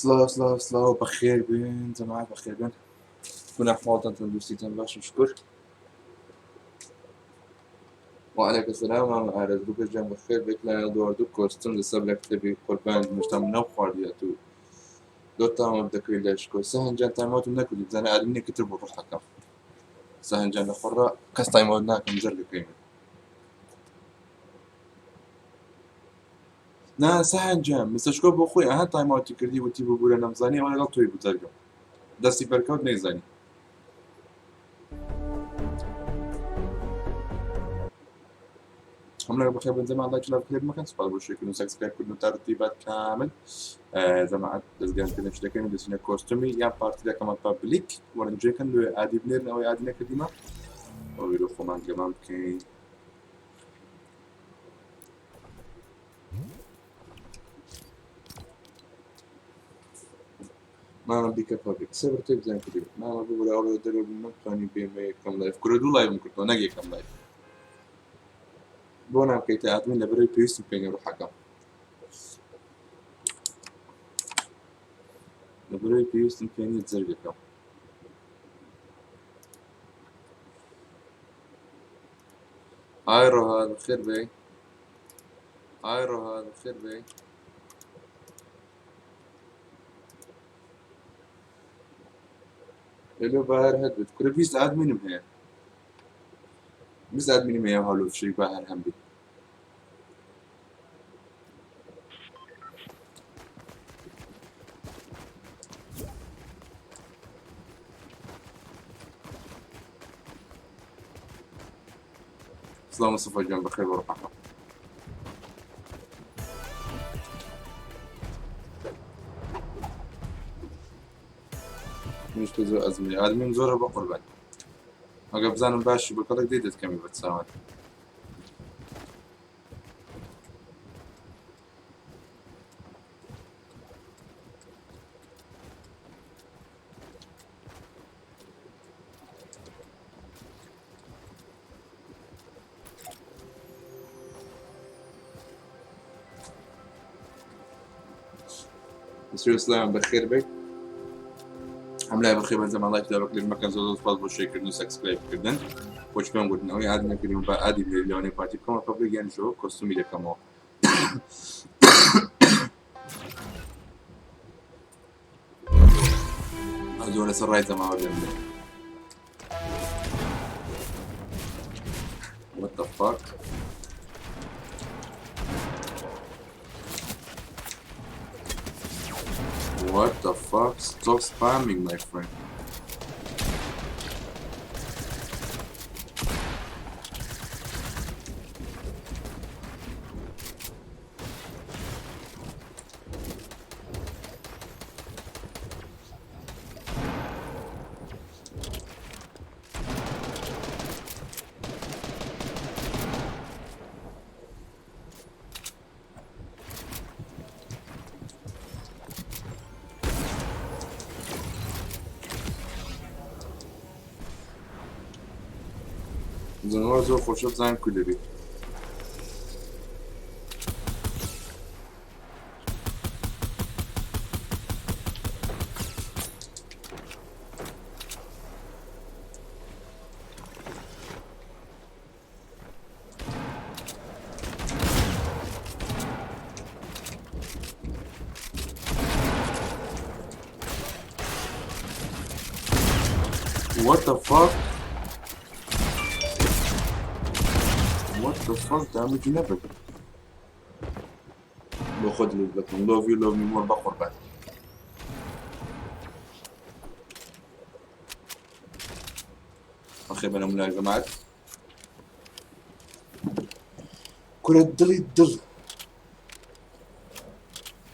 سڵاو سڵاو سڵاو، بەخێر بێن جەماعەت، بەخێر بێن. گوناح ماڵتان تەندروستیتان باشە شکر. وعليك السلام مامە ئارەز بکە گیان، بەخێر بێت. لایەن دوواردو کۆستم لەسەر لە کتێبی قوربان مشتام نەو خواردیات و لۆ تامە دەکەوی لە شکۆ. سەهنجان تایمەوتم نەکردی، بزانە ئادمینێکی تر بۆ ڕۆحەکەم. سەهنجان لە خۆڕا کەس تایمەوت ناکەم، زەرگەکەی من. نا سەهنجان مستەشکۆ بۆ خۆی ئەها تایماوتی کردی، وتی ببورە نەمزانی ئەوە لەگەڵ تۆی بوو، زەرگم دەستی بەرکەوت نەیزانی. هم لك بخير بن زمان لايك لاف كليب مكان سبحان الله شكرا سبسكرايب كردن ترتيبات كامل. جماعة دەستگەیان کردن شتەکەن دەچینە کۆستومی یان پارتی دەکەمە پبلیک وەرنجێکن لێ ئادی بنێرن ئەوەی ئادی نەکردیمە ئەوەی لۆ خۆمان گەمان بکەین. مامە بیکە پبلیک سەبر تێ بزان کردی. مامە ببورە ئەوڕۆ دەرەوە بووم نەمتوانی بێمە یەکەم لایف. کورە دوو لایڤم کردەوە نەک یەکەم لایف. بۆ نامکەیتە ئادمین؟ لەبەرەوەی پێویستم پێ نیە ڕۆحەکەم، لەبەرەوەی پێویستم پێ نیە جەرگەکەم. ئای ڕۆهات بەخێر بێی. ئای ڕۆهات بەخێر بێی. لەلۆ باهر هەت بێت. کورە 20 ئادمینم هەیە، 20 ئادمینم هەیە. هەلۆ شەی باهر هەم بێت. سڵاو مستەفا گیان، بەخێر بە ڕۆحەکەم. منیش تۆ زۆر ئەزمونی ئادمیم زۆرە بە قوربان. ئەگە بزانم باشی بە کەڵک دێ دەتکەمی بە چاوان. مسیو سلام، بەخێر بێت. هەم لای بەخێر بن زەمان. لایک بە کلیک مەکەن. زۆر زۆر سپاس بۆ شێرکردن و سەبسکرایب کردن. بۆچ پێم گوتن ئەوەی ئادی نەکردیم با ئادی بێ لەوانەیە پارتی بکەمە پبلیک یان شۆ کۆستومی دەکەمەوە. زۆر لەسەر ڕای زەماوە دێم. What the fuck? What the fuck? Stop spamming, my friend. زۆر زۆر خۆشە بزانم کو دەبێت. What the fuck? What the fuck? Damage never. بۆ خۆت لوت بکەم. Love you, love me more. بە قوربان. بەخێر بەنە ملای جەماعەت. کورە دڵی دڵ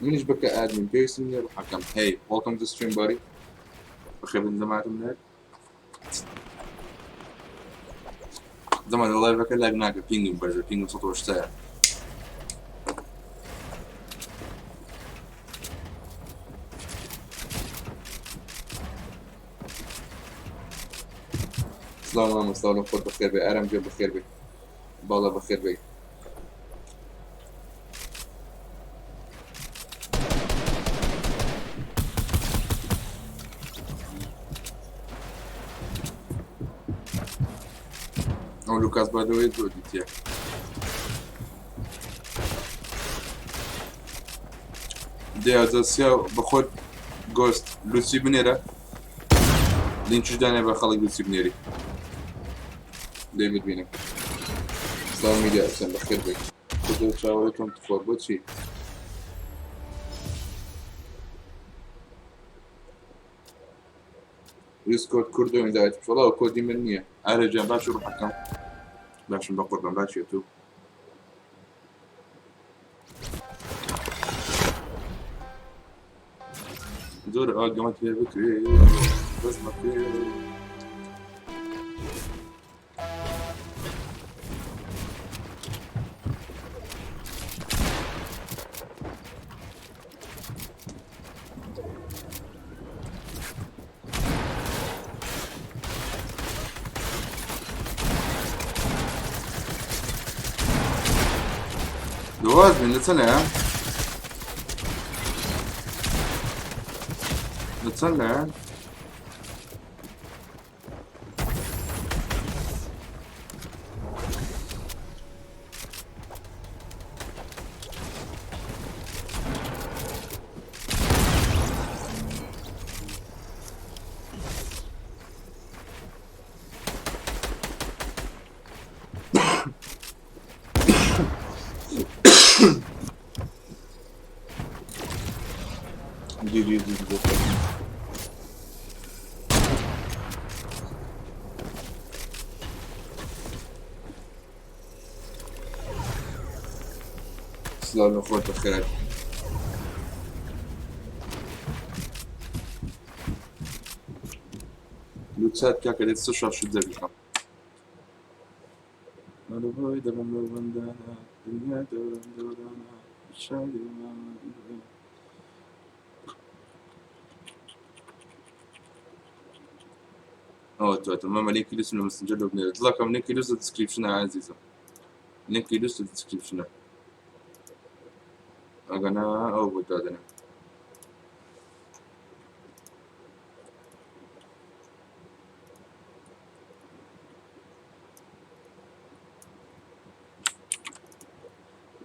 منیش بکە ئادمین، پێویستم نییە ڕوحەکەم. Hey, welcome to stream buddy. بەخێر بن جەماعەتم لای زەمان. لایڤەکە لاگ ناکە، پینگم بەرزە، پینگم 180ە. سڵاو مامە، سڵاو لە خۆت، بەخێر بێ. ئارام گوێ، بەخێر بێ. باڵا، بەخێر بێ. لوکاس بادەوەی زۆر دیتیە. دێ سیا بەخۆت گۆست لوسی بنێرە، لینکیش دانێ بە خەڵک لوسی بنێری. دەی بتبینم. سلاو میدیا حسێن، بەخێر بێت. زۆر چاوەڕێ تۆم تخوا. بۆچی؟ یوز کۆد کوردۆ ئیندایت. وەڵا کۆدی من نییە. ئارێ جان، باشی؟ ڕوحەکەم باشم بە قوربان، باشی تو؟ زۆر ئاگەمەت پێ بکرێ بەزمەکێ. دواز بین لە چەنەیە؟ لە چەند لایە؟ دی دی دی دی. سلاو لە خۆت، بەخێر. لوتسات کاکە دێت سە شاش دەبیکەم. مەلەوەی دەبم لەو بەندانە، دنیا دەوران دەورانە شاری. ئەوە تۆ تمام لینکی لوس لە مسنجەر لۆ بنێرە. دڵەکەم، لینکی لوس لە description ە عزیزم، لینکی لوس لە description ە. ئەگەنا ئەو بۆ دادەنێم.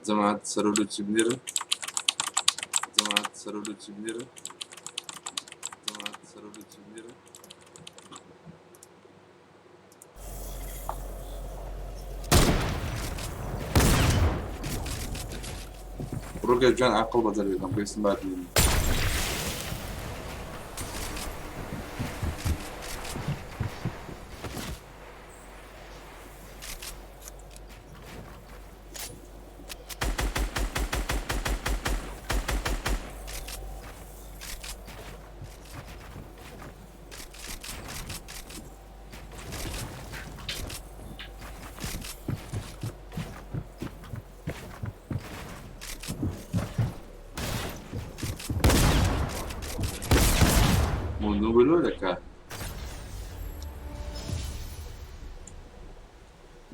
جەماعەت سەرۆ لوسی بنێرن، جەماعەت سەرۆ لوسی بنێرن، جەماعەت سەرۆ لوسی بنێرن. ڕوگە جان، عقل بە دەرێتم پێویستم بات بینی. موندو بلو دەکات.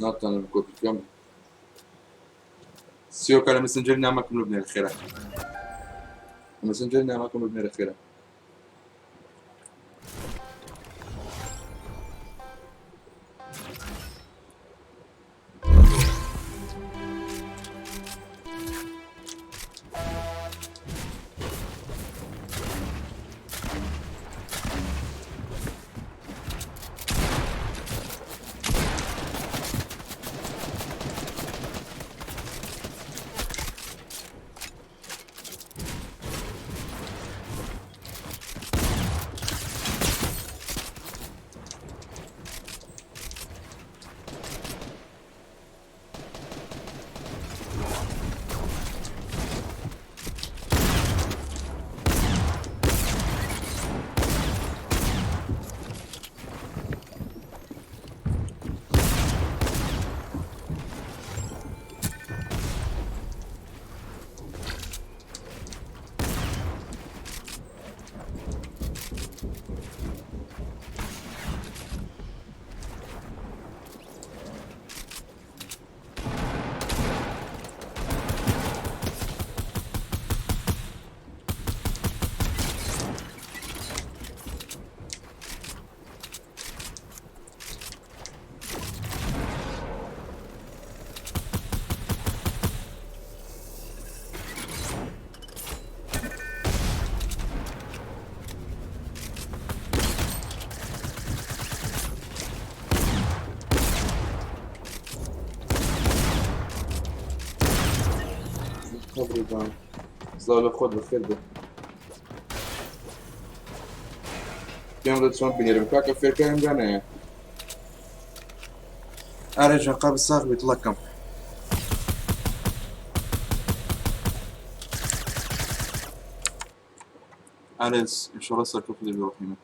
ناتوانم کۆپی بکەم. سیۆکە لە مسنجەر نامەکەم لۆ بنێرە خێرا، لە مسنجەر نامەکەم لۆ بنێرە خێرا. قەبری بام. سڵاو لە خۆت بەخێر بێ. پێم بڵێ چۆن بنێرم کاکە فێرکارم دانایە. ئارێ جان قەبر ساغ بێت دڵەکەم. ئارێز ئینشەڵا سەرکەوتوو دەبی ڕۆحی من.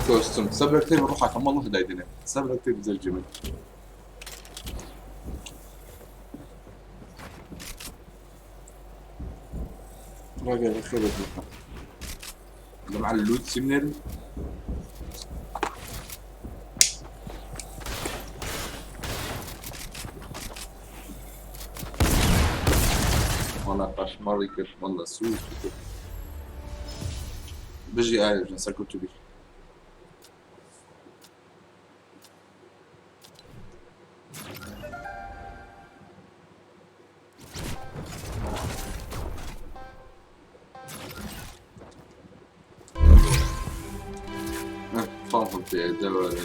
كوستم سبلة كتير بروح كم والله دايدنا سبلة كتير زي الجمل. راجع بخير بروحك مع اللوت سيمنر. والله قشمري كنت والله سوق بجي آية جنسا كنت بي فاهم في دول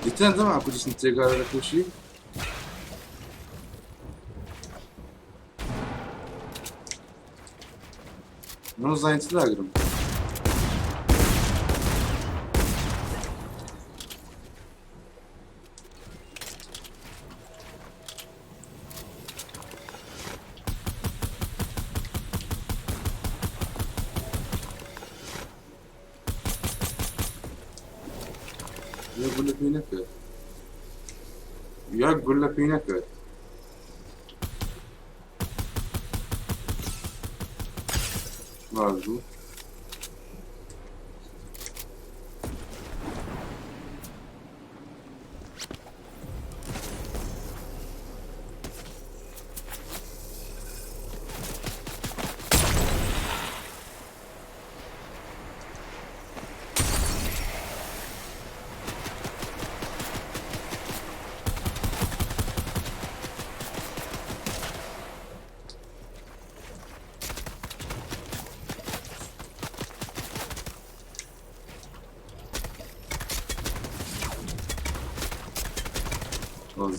دیتن زمان کجاست تێگارە لە کوشی؟ من زانین چ لاگرم. یا گولە پێی نەکرد، یا گولە پێی نەکرد. باش بوو.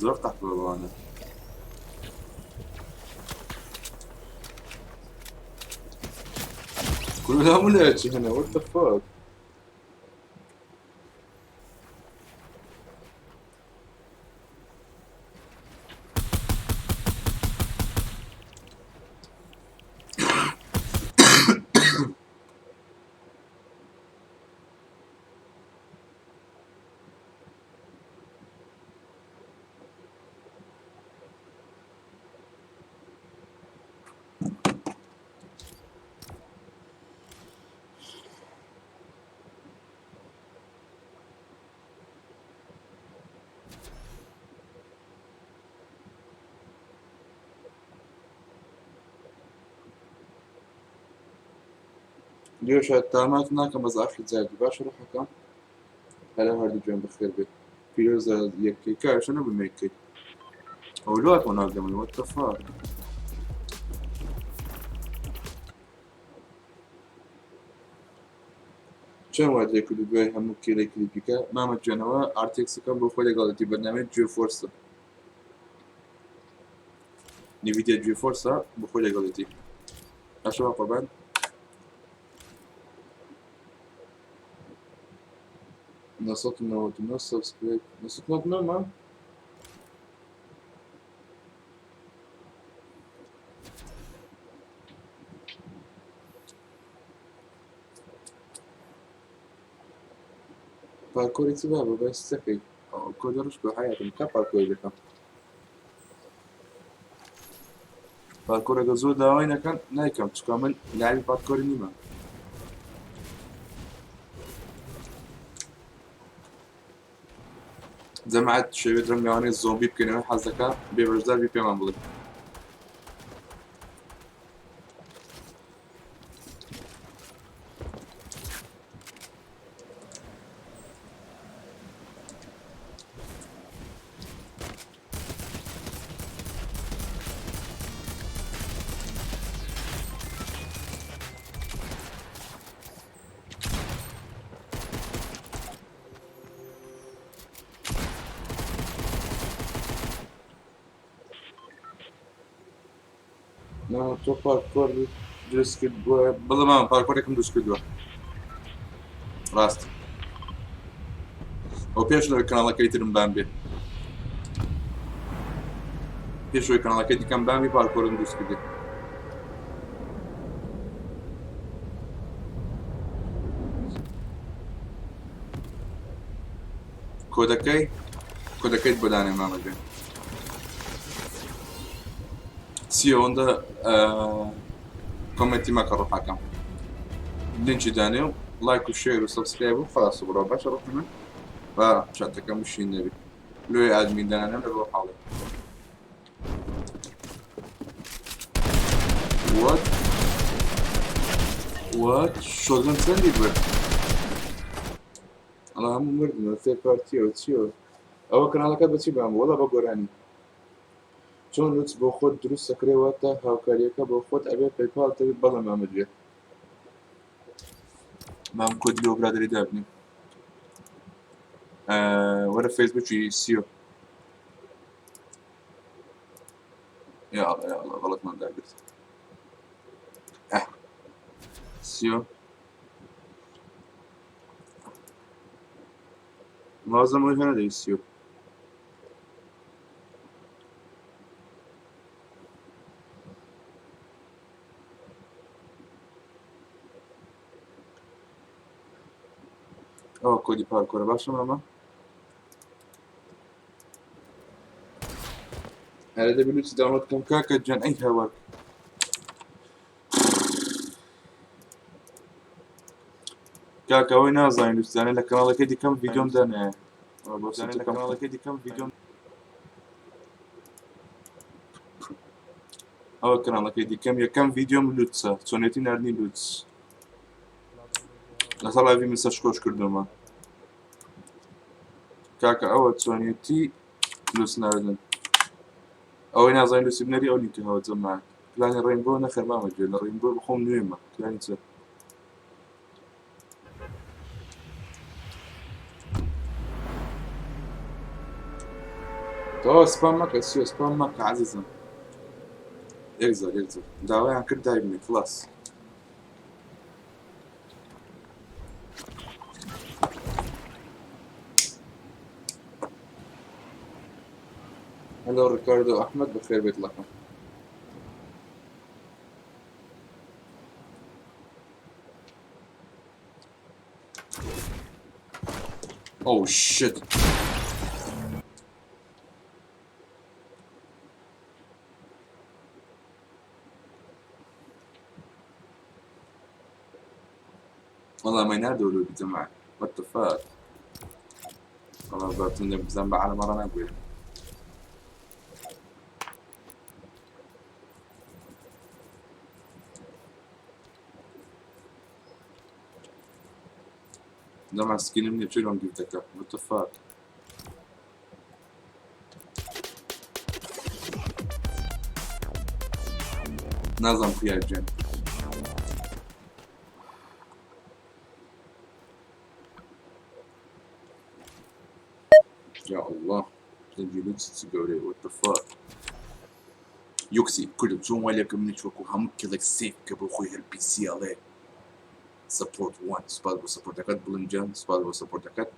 زۆر قەحپە بەوانە. كل ده مولاتي هنا what the fuck. لێش تامات ناکەم بەس ئاخر جار باشە ڕۆحەکەم. هەرە هەردوو گوێم بەخێر بێت. پیرۆزە یەکەی کاشە نەبووم یەکەی. ئەو لۆ هاتمە ناو گەمەی what the fuck. چۆن وات لێ کرد و دوای هەموو کێلەی کلیپیکە مامە جوێنەوە ئارتێکسەکەم بۆ خۆی لەگەڵەتی بەرنامەی جیۆفۆرسە نیڤیدیا جیۆفۆرسە بۆ خۆی لەگەڵەتی باشە با قوربان. 999 سبسکرایب 999 مام. پارکۆری چ بابە بەس چەکەی کۆدە ڕشکۆ حیاتم کا پارکۆری دەکەم. پارکۆرەکە زۆر داوای نەکەن نایکەم چونکە من لاعبی پارکۆری نیمە. جەماعەت شەوێ درەم لەوانەیە زۆمبی بکەنەوە حەز دەکا بێ بەشدار بی پێمان بڵێ. مامە تۆ پارکۆر دروست کردووە؟ بەڵێ مامە پارکۆرێکم دروست کردووە. ڕاست ئەو پێش لەوەی کەناڵەکەی ترم بان بێ، پێشەوەی کەناڵەکەی دیکەم بان بێ پارکۆرم دروست کردێ. کۆدەکەی کۆدەکەیت بۆ دانێ مامە گیان. چی ئەوەندە کۆمێنتی مەکە ڕۆحەکەم. لینکی دانێ و لایک و share و subscribe و خلاص بڕۆ باشە ڕۆحی من با چاتەکەم شین نەبی لۆی admin دانێم لە بۆ حاڵێ. What? What? shotgun چەندی برد؟ ئەڵا هەموو مردن و third party یەوە چیەوە ئەوە کەناڵەکەت بەچی بان بوو وەڵا بە گۆرانی. چۆن لوتس بۆ خۆت دروست ئەکرێ واتە هاوکاریەکە بۆ خۆت ئەبێ PayPal تەبێ بەڵێ مامە گوێ مام کۆدی لۆ برادەری دابنێ وەرە فەیسبوکی سیۆ یا الله یا الله غلطمان داگرت. سیۆ مازم ئەوی هەنە دەویست سیۆ. ئەوە کۆدی پارکۆرە باشە مامە هەرە دەبی لوچ download کەم کاکە جان ئەی هاوار کاکە ئەوەی نازانین لوچزانە لە کەناڵەکەی دیکەم ڤیدیۆم دانایە لە کەناڵەکەی دیکەم ڤیدیۆم ئەوە کەناڵەکەی دیکەم یەکەم ڤیدیۆم لوتسە چۆنێتی ناردنی لوتس لەسەر live ی من سەرشکۆش کردومە کاکە ئەوە چۆنێتی لوتس ناردن ئەوەی نازانین لوتسی بنەری ئەو لینکە هەوە جەماعەت clan ی Rainbow نەخێر مامە گوێ لە Rainbow بخۆم نوێمە clan ی چ تەواو سپام مەکە سیۆ سپام مەکە عەزیزم یەکجار یەکجار داوایان کرد دایبنێ خلاص. هەلۆ ڕیکاردۆ ئەحمەد بەخێر بێت ڵەکەم. Oh shit. والله ما ينادوا له جماعة. What the fuck? والله باتون بزن على مرة نقول. جماعة سكين مني بشيلهم جبتك. What the fuck? نازم فيها جن. يا الله تنجي گەورەی what the fuck. یوکسی کورد چۆن وای لێ بکەم منیش وەکو هەموو کێڵێک save بکە بۆ خۆی هەر PC ئەڵێ support one. سوپاس بۆ support ەکەت بڵند جان، سوپاس بۆ support ەکەت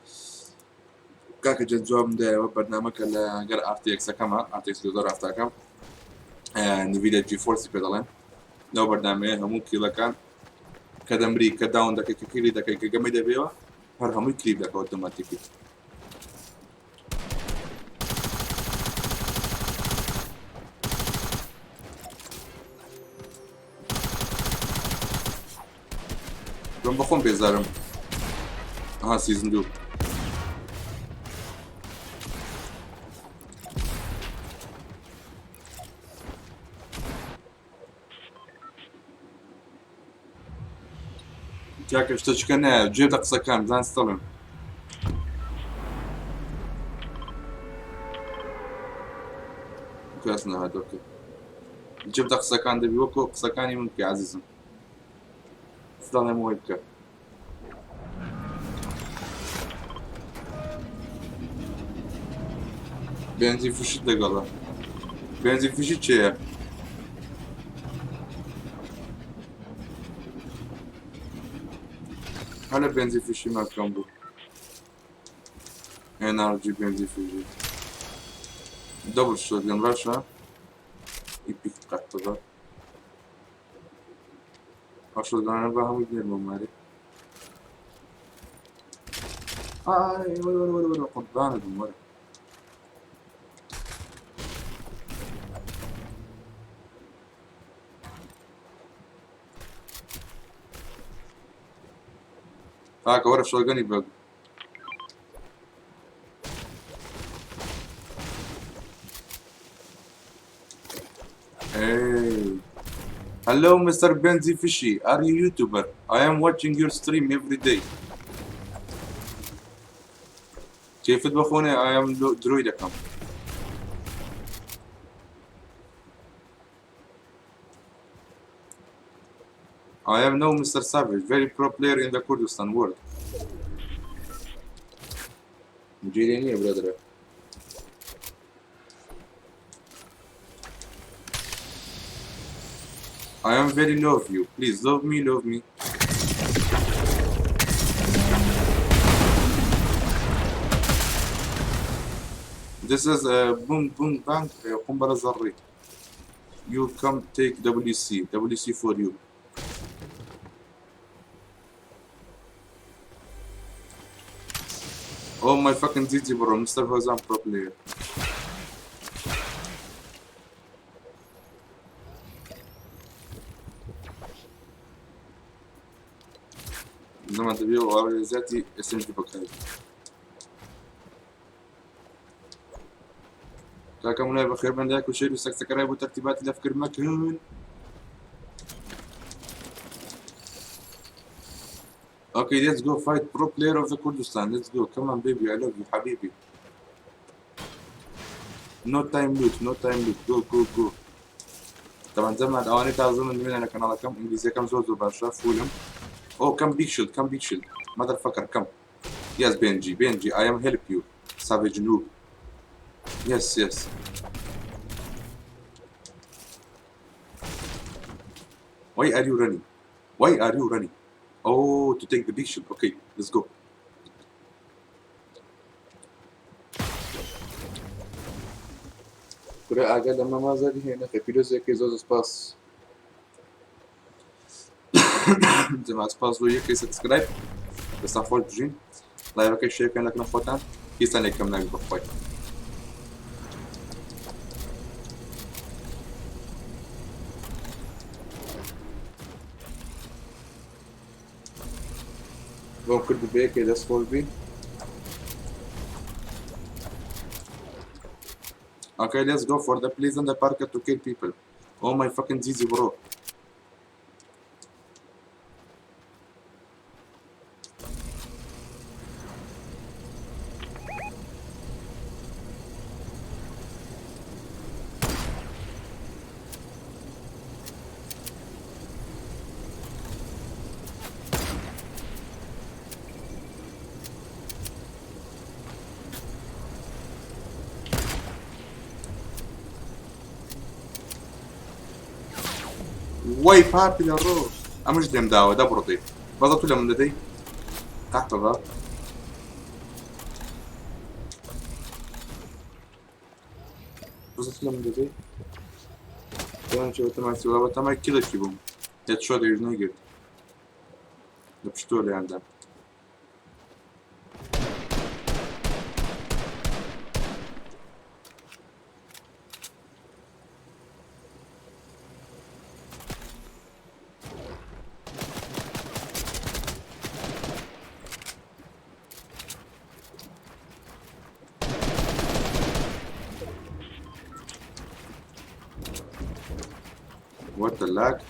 کاکە جان. جوابم دایەوە بەرنامەکە لە گەر RTX ەکەمە RTX 2070ەکەم Nvidia GeForce ی پێ دەڵێن. لەو بەرنامەیە هەموو kill ەکان کە دەمری کە down دەکەی کە kill ی دەکەی کە گەمەی دەبێەوە هەر هەمووی کلیپ دەکە ئۆتۆماتیکی. بم بەخۆم بێزارم. ئەها season دوو کاکە شتە چکە نایە جێ لە قسەکان بزان ستەڵم. کەس نەهات okay جێ لە قسەکان دەبی وەکو قسەکانی من بکە عەزیزم دەڵێم وەی بکە. بێنزین فشت لەگەڵە بێنزین فشی چێە؟ هەلە بێنزی فیشی مەکەم بوو NRG بێنزی فیشی دەبڵ شۆتگەن باشە ئیپیک قەتبە ئەو شۆتگانە بە هەمووی بنێرمە مارێ ئای وەرە وەرە وەرە وەرە قوربانت بم وەرە کاکە وەرە شۆگەنی بەگ Hey. Hello, Mr. Benzi Fishy. Are you YouTuber? I am watching your stream every day. كيف بخوني I am درويدكم. I am now Mr. Savage, very pro player in the Kurdistan world. جيلي نییە برادرە. I am very love you. Please love me, love me. This is a boom boom bang قنبلة ذري. You come take WC, WC for you. Oh my fucking GG bro, Mr. Hozam pro player. زما دەبێ و زیاتی SMG بەکاری. کاکە مولای بەخێر بن لایک و شێر و سەکسەکەرای بۆ تەرتیباتی لەفکر مەکەن. Okay, let's go fight pro player of the Kurdistan. Let's go. Come on, baby. I love you, حبيبي. No time loot, no time loot. Go, go, go. طبعا زمان ئەوانەی تازە من دمێنە لە کەناڵەکەم ئینگلیزیەکەم زۆر زۆر باشە فولم. Oh, come big shield, come big shield. Motherfucker, come. Yes, Benji, Benji, I am help you. Savage noob. Yes, yes. Why are you running? Why are you running? Oh, to take the big shield. Okay, let's go. کورە ئاگا لە مامازاری هەیە نەخێ پیرۆزێکی زۆر زۆر سپاس جەما سپاس بۆ یەکەی subscribe دەستان خۆش بژین لایڤەکەی share بکەن لەکنە خۆتان هیچتان یەکەم ناوی بەخوای بۆم کرد بەیەکێ دەست خۆش بی. Okay, let's go for the police in the park to kill people. Oh my fucking GG bro. وای پاپی لە ڕۆ ئەمەش لێم داوە دە بڕۆ دەی بەزە تو لە من دەدەی قەحپە بە بەزە تو لە من دەدەی دەیان چێ بەتەمای سوڵا بەتەمای کیڵێکی بووم هێدشۆت ئەویش نەیگرت لە پشتۆ لێیاندا. What the lag?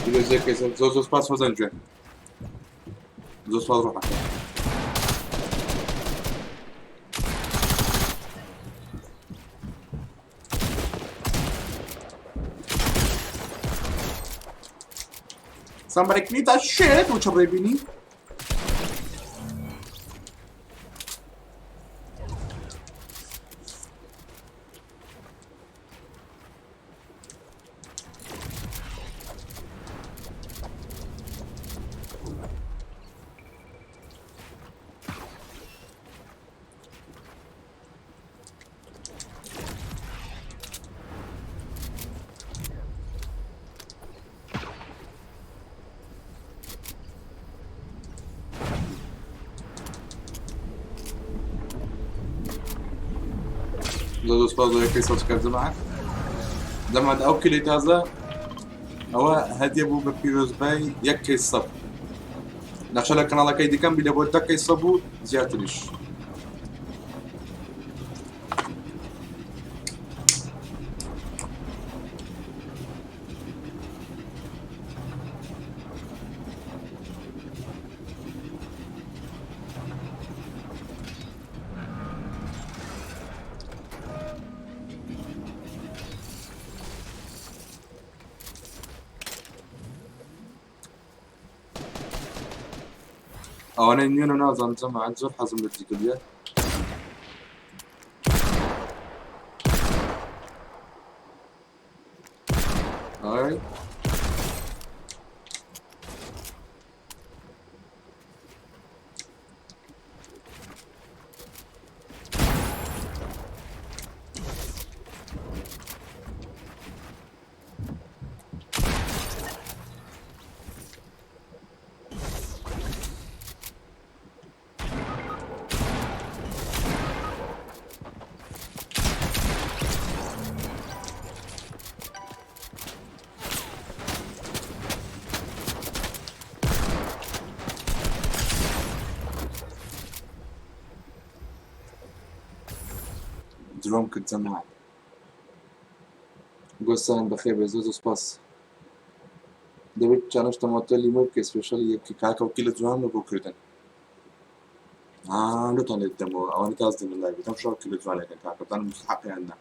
پیرۆزیە کەیسە زۆر زۆر سپاس هۆزان گوێن زۆر سپاس ڕۆحەکە. Somebody clean that shit وچ ڕێبینی زۆر زۆر سوپاس بۆ یەکەی سەبسکرایب جەماعەت جەماعەت ئەو کلی تازە ئەوە هەدیە بوو بە پیرۆزبای یەک کەی سەب نەخشە لە کەناڵەکەی دیکەم بی لە بۆ دە کەی سەب و زیاتریش. ئەوانەی نوێن و نازانن جەماعەت زۆر حەزم لە جگلیە. ئای درۆم کرد جەماعەت. گۆستان بەخێر بێ زۆر زۆر سپاس. دەبێت چانەش تەماتە لیمۆ بکەی سپێشەڵی یەکی کاکە وەکیلە جوان بۆ کردن. ئا لۆتان لێ دەمەوە ئەوانە تاز دێنە لای بێتم شەو کیلە جوانەکەن کاکە بزانم مستحقیان نا.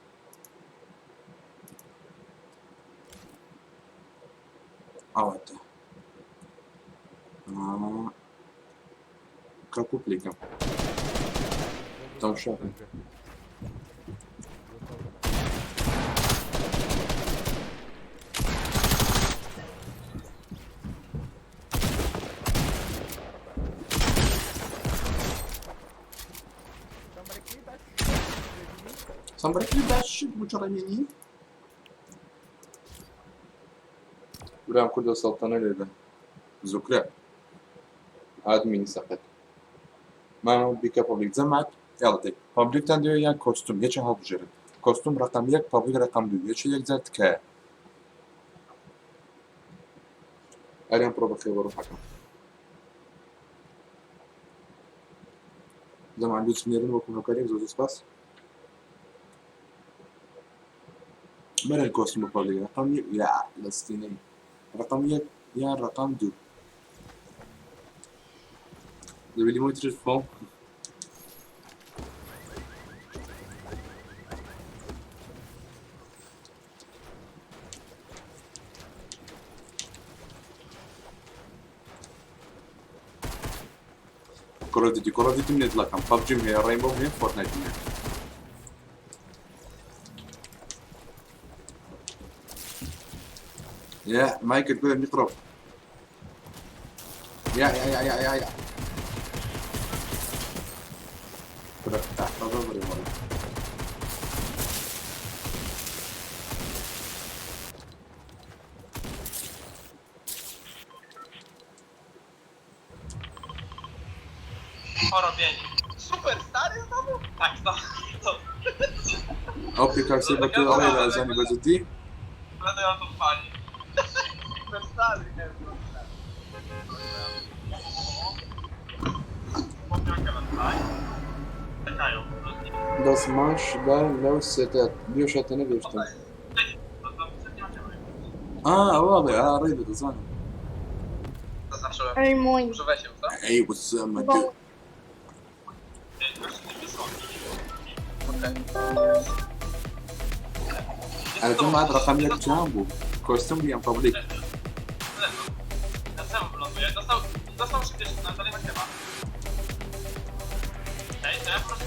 ئەوەتە کاکو پلیکەم تەماشا بکەن. Somebody clip that shit بچڕێنی برام کوردە سەڵتەنە لێدە زوکرە ئادمینی سەقەت مامە بیکە پبلیک جەماعەت یاڵە پبلیکتان دەوێت یان کۆستوم یەکێ هەڵبژێرن کۆستوم ڕقم یەک پبلیک ڕقم دوو یەکێ یەک جار تکایە ئەریان پڕۆ بەخێ بە ڕوحەکەم جەماعەت دوو نێرن وەکو هاوکاریەک زۆر زۆر سپاس بەرن کۆستوم و پبلیک ڕقم یەک یا لە ستینەی ڕقم یەک یان ڕقم دوو دەبێ لیمۆی ترش بخۆم. Call of Duty Call of Duty منێ دڵەکەم PUBG م هەیە Rainbow م هەیە Fortnite م هەیە. يا مايكل كده بيقرب يا يا يا يا يا يا Porobieni. Super stary znowu? Tak, to. to. ئەو پێکاکسی بە تۆ ئەڵێ لە ئەزانی بە جدی Będę ją to fani. Super stary, nie wiem. Czekają. دەست ماش بە لەو سێتە دوێ شاتە نەگەشتم. ئا ئەوە ئەڵێ ئا ڕێ دەزانم. Znaczy, Ej mój. może weź ją, co? Ej, what's up, my Bo dude? Gościu nie wysłał. Okej. ئەرە جەماعەت ڕقم یەک جام بوو کۆستم بوو یان پەبلیک Na drzewo wyląduje. Dostał, dostał 60, ale dalej ma chyba. Okej, to ja po prostu...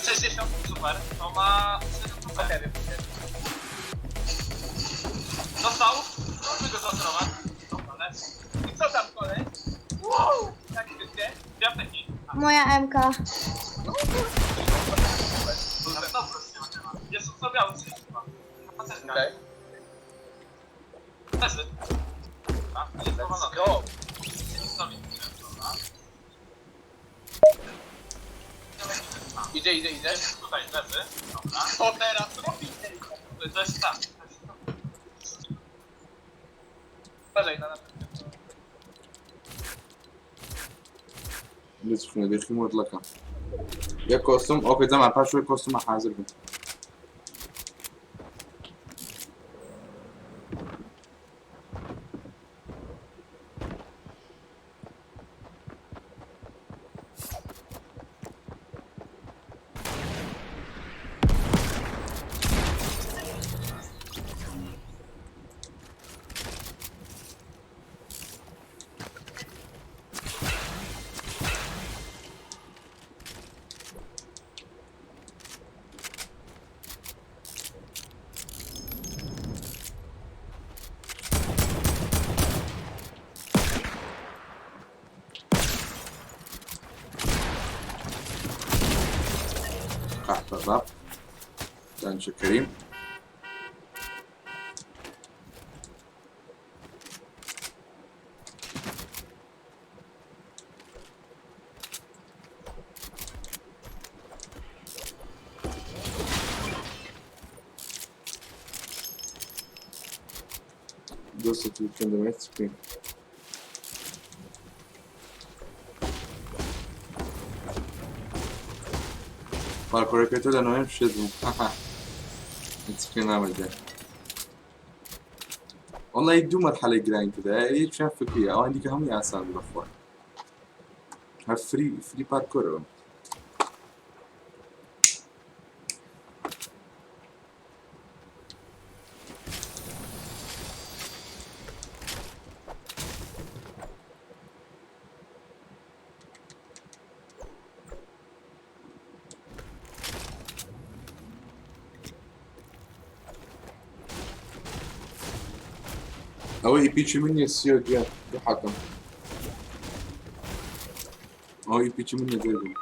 60. Super, to ma 7 Po super. ciebie, po ciebie. Dostał! Zdąży go zaosterować. Dobra, lecz. I co tam, koleś? Wow! Jak wiecie? Dwie apteki. A, moja MK. na znowu nie ma chyba. Jest co biały, 32. Pacerka. Okej. Leży. Dobra, jest Let's powalony. go! Dobra. Idzie, idzie, idzie. Jest tutaj, leży. Dobra. Co teraz robi? To jest tam. To jest tam. Uważaj na nas. لەچخنە دەخی مۆدلەکە یەک کۆستم ئۆکەی جەماعەت پاش شوێ کۆستمە حازر بن. قەحپە باب دانیشە کەریم. دۆستێکی بکەم دەمەوێت چ بکەین؟ پارکۆرەکەی تۆ لە نۆیەم شێت بوو. هیچ بکەین نامەجێ. وەڵی دوو مەرحەلەی گرانی تێدایە یەکیان فکریە ئەوان دیکە هەمووی ئاسان بوو بەخوا هەر فری فری پارکۆرەوە. ئەوە ئیپیچی من نییە سیۆ گیان دوو حەکەم ئەوە ئیپیچی من نییە جۆی بوو.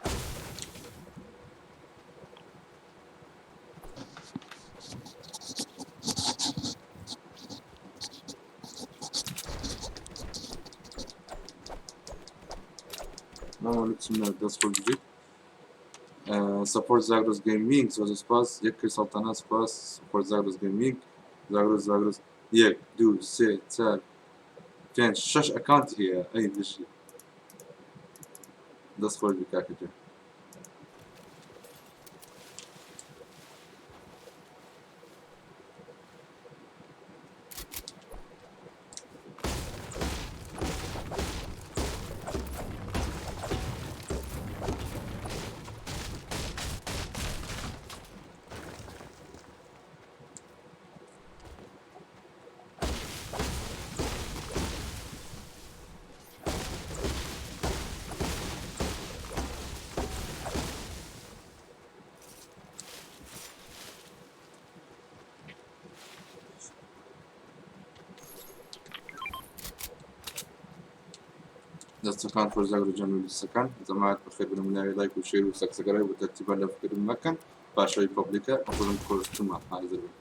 ماما لوکسم دەست خۆش بژیت. سەپۆرت زاگرۆس گەیمینگ زۆر زۆر سپاس. یەک کەی سەڵتەنە سپاس. سەپۆرت زاگرۆس گەیمینگ زاگرۆس زاگرۆس یەک دوو سێ چار پێنج شەش ئەکاونت هەیە ئەی بژی دەست خۆش بی کاکە گیان. دەستەکان خۆش زاگرۆ گیان و لیستەکان جەماعەت بەخێر بن مناوی لایک و شێر و سەکسەکەرای بۆ تەرتیبان لە فکرم مەکەن پاشەوەی پەبلیکە ئەخۆزم کۆستومە حازر بن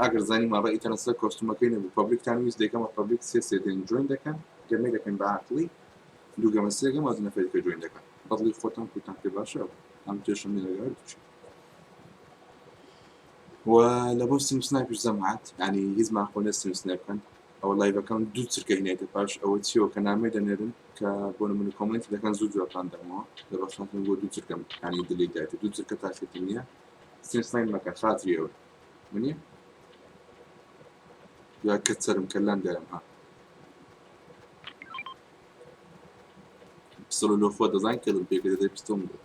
ئەگەر زانیمان ڕێی تەنەسە کۆستومەکەی نەبوو پەبلیکتان ویست دەیکەمە پەبلیک سێ سێ دێن جوین دەکەن گەمەی دەکەن بە عەقڵی دوو گەمە سێ گەمە دوو نەفەری کە جوین دەکەن بەدڵی خۆتان کوتان پێ باشە ئەم کێشەم نیە لەگەڵ هەردووکیان و لە بۆ ستریم سنایپیش جەماعەت یعنی هیچ ماقۆ نیە ستریم سنایپ بکەن ئەوە لایڤەکەم دوو چرکە هینایتە پاش ئەوە چیەوە کە نامەی دەنێرن کە بۆ نمونە کۆمێنتی دەکەن زوو جوابتان دەمەوە لە بەخشانتن بۆ دوو چرکەم یعنی دلی دایتە دوو چرکە تاخیرتم نییە ستریم سنایپ مەکە خاتری ئەوە منیە یا کە چەرم کەلان دەرم ها. پستۆل لۆ خۆت دەزان کە دڵ پێکە دەدەی پستۆم دەت.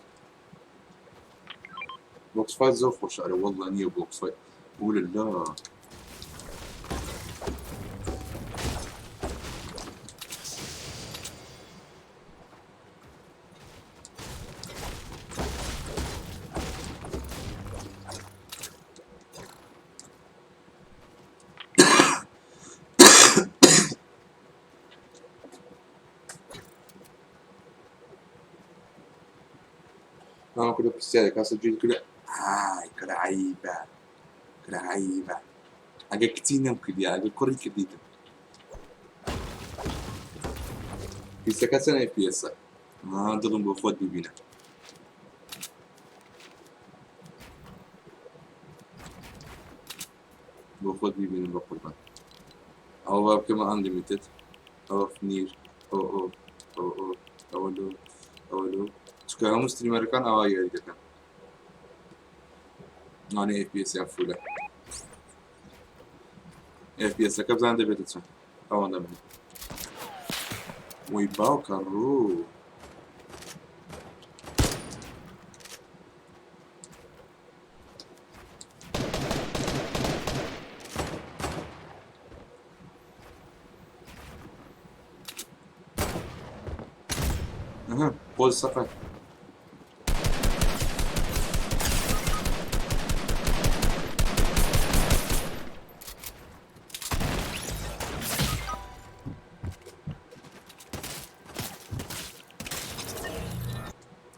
بۆکس فایت زۆر خۆشە ئەرێ واللە نییە بۆکس فایت ولله. ماما کردو پرسیارێک کاسە جوێن کردە ئای کورە عەیبە کورە عەیبە ئەگە کچی نەم کردیا ئەگە کوڕی کردیتم پیسەکە چەند FPS ە دڵم بۆ خۆت ببینە بۆ خۆت بیبینم بە قوربان ئەوە با بکەمە unlimited off near ئۆ ئۆ ئۆ ئۆ ئەوە low ئەوە low چونکە هەموو streamer ەکان ئاوا یاری دەکەن مانە FPS یان full ە FPS ەکە بزان دەبێتە چەند ئەوەندە من وەی باوکە ڕوو ئەها خۆ سەقەت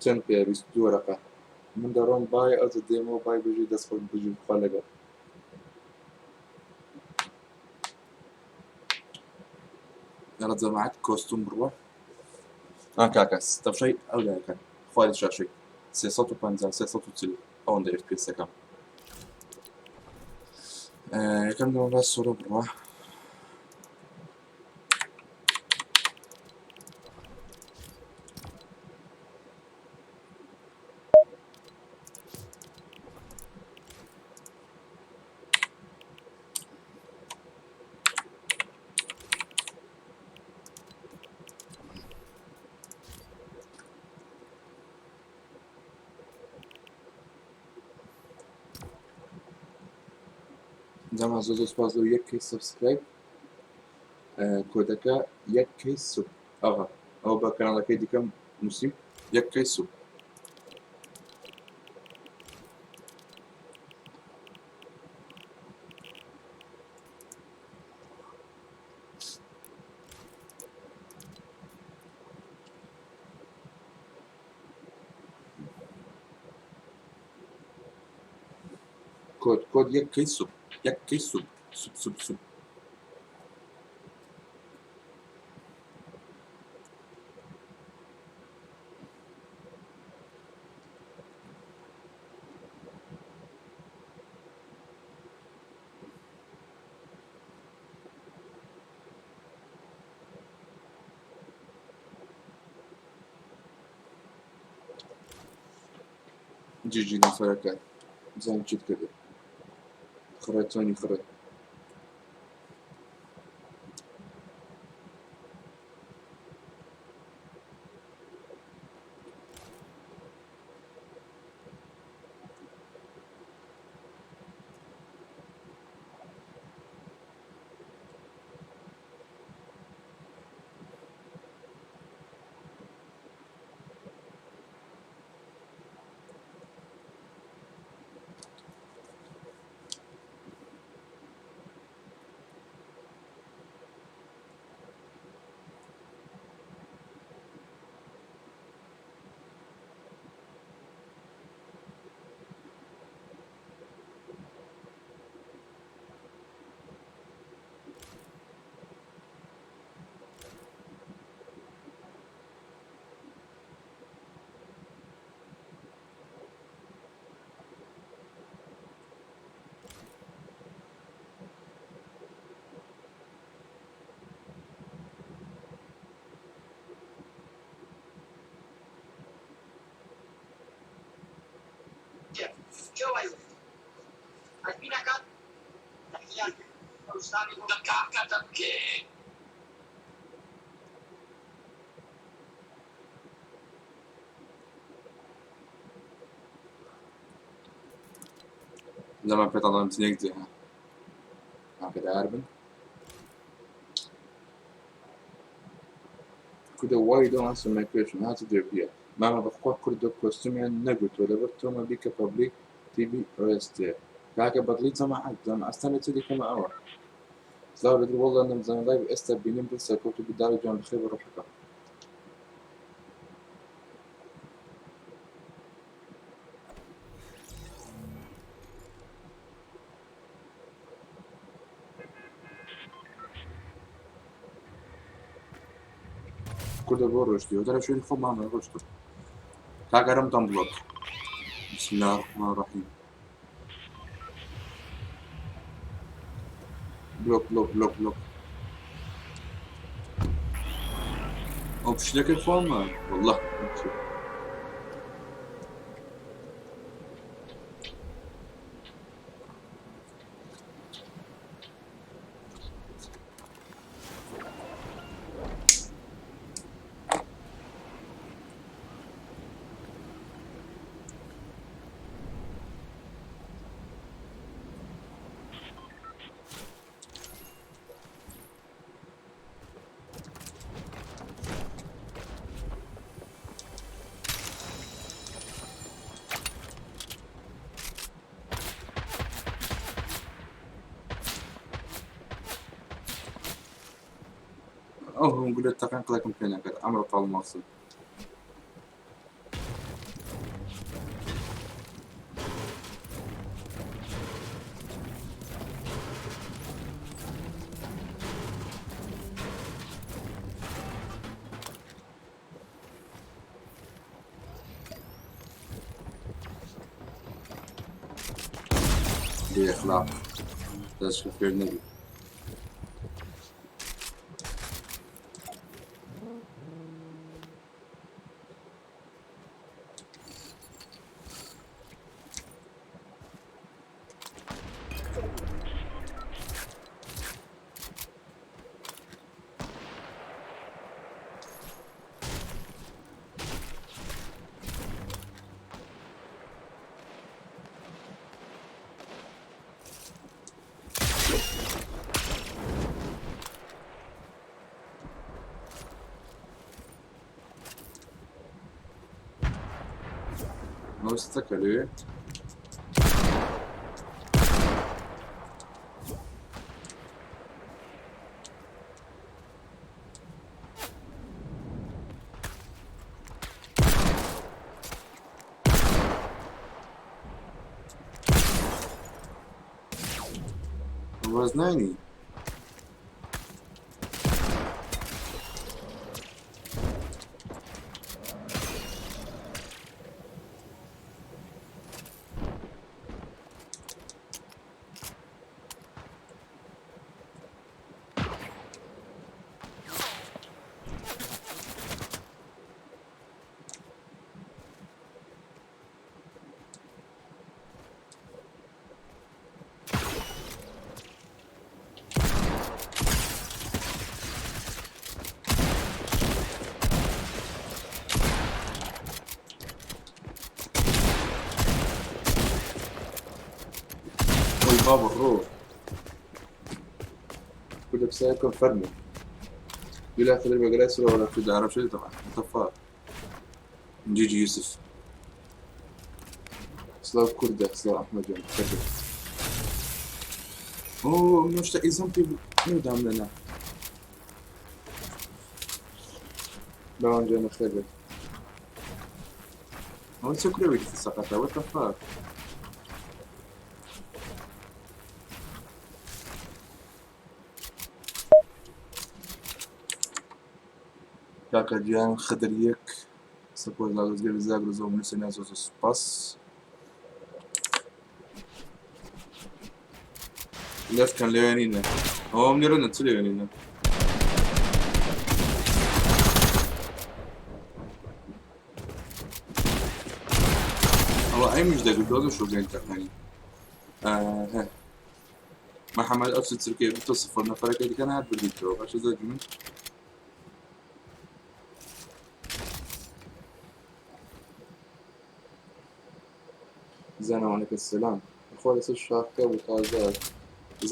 چەند پێ 22 وەرەقە من دەڕۆم بای ئەوجە دێمەوە بای بژی دەست خۆش بژی خوا لەگەڵ. یاڵا جەماعەت کۆستوم بڕوە ئا کاکە تەمشای ئەو لایەکەن خواری شاشەی 350 340 ئەوەندە FPS ەکەم یەکەم لەوە با solo بڕوە جەما زۆر زۆر سپاس لەو یەک K subscribe کۆدەکە یەک K sub ئەوها ئەو بە کەناڵەکەی دیکەم نووسیم یەک K sub کۆد کۆد یەک K sub یەک K sub sub sub sub GG نەفەرەکە بزانم چیت کردێ خڕێ چۆنی خڕێ لەمان پێتاڵان بزنێک جێ ئاگدار بن. کوردە why you don't answer my question هاتە دێ مامە بەخوا کوردە کۆستومیان نەگوتووە لەبەر تۆمە بیکە پەبلیک تیڤی ڕێستێ کاکە بەدڵی جەماعەت جەم ئەستان لە چ دیکەمە ئەوە سلاو لە دڵ واللە نەمزانی لایڤ ئێستا بینیم دڵ سەرکەوتوو بی داوی جوان بەخێر بە ڕۆحەکەم. کوردە بۆ ڕۆشتی وەدەرە شوێنی خۆمان ڕۆشتم کاکەرم تەم بڵۆک. بسم الله الرحمن الرحیم. بلۆک بلۆک بلۆک بلۆک. ئەو پشتەکەی خۆمە والله. ئەو هەموو تەقەن قڵێکم پێ نەکرد ئەمڕۆ تاڵ مەقسود. بێ ئەخلاق دەست فێر نەبی. مۆستەکە لەوێ وەزنانی ئۆی بابە ڕۆ كل بسايكم فرمي بلا خضر بجلاس ولا في عرف شو طبعا طفار جيجي يوسف سلاو كردة سلاو أحمد جان كردة. أوه مش إيزامبي مو دام لنا باون جان خير هو سكري سقطة what the fuck. کاکە گیان خدر یەک سەپۆ زاگرۆس زاگرۆس و منوسە نازۆ سوپاس. لەف کەن لەوێ نینە ئەوم لێرە نە چ لەوێ نینە ئەوە ئەی مش دەگرت دۆزە شۆگەن تەقانی. ها محمد ئەو سرکێ بتە سفر نەفەرەکە دیکە نهات بردیتەوە باشە زەرگی من. زانا وعليك السلام. خۆ لەسەر شاخەکە بوو تازە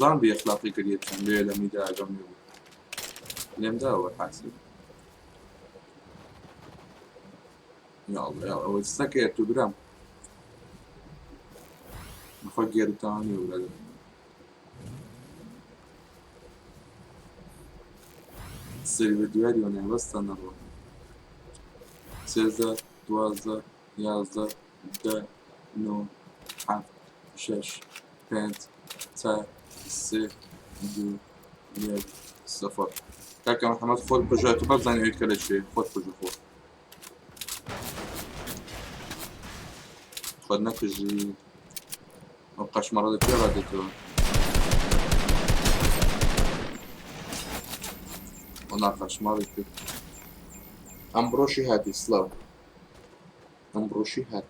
زان بێ ئەخلاقی کردیە چەند لێ لە میدا ئەگەم لێ بوو لێم داوە حاسی یا الله یا ئەوە سەکەیە تو برام خۆ گێرتانی و برادەر سەری بە دیواری وەنایە بەستان نەڕوە 13 12 11 10 9 7 6 5 4 3 2 1 0. کاکە محەممەد خۆت بژە تو بەزانانی ئەویت کە لە کوێ خۆت بژە خۆ خۆت نەکوژی ئەو قەشمەڕە لە کوێ ڕادێتەوە وەڵا قەشمەڕی کرد ئەمڕۆشی هاتی سڵاو ئەمڕۆشی هات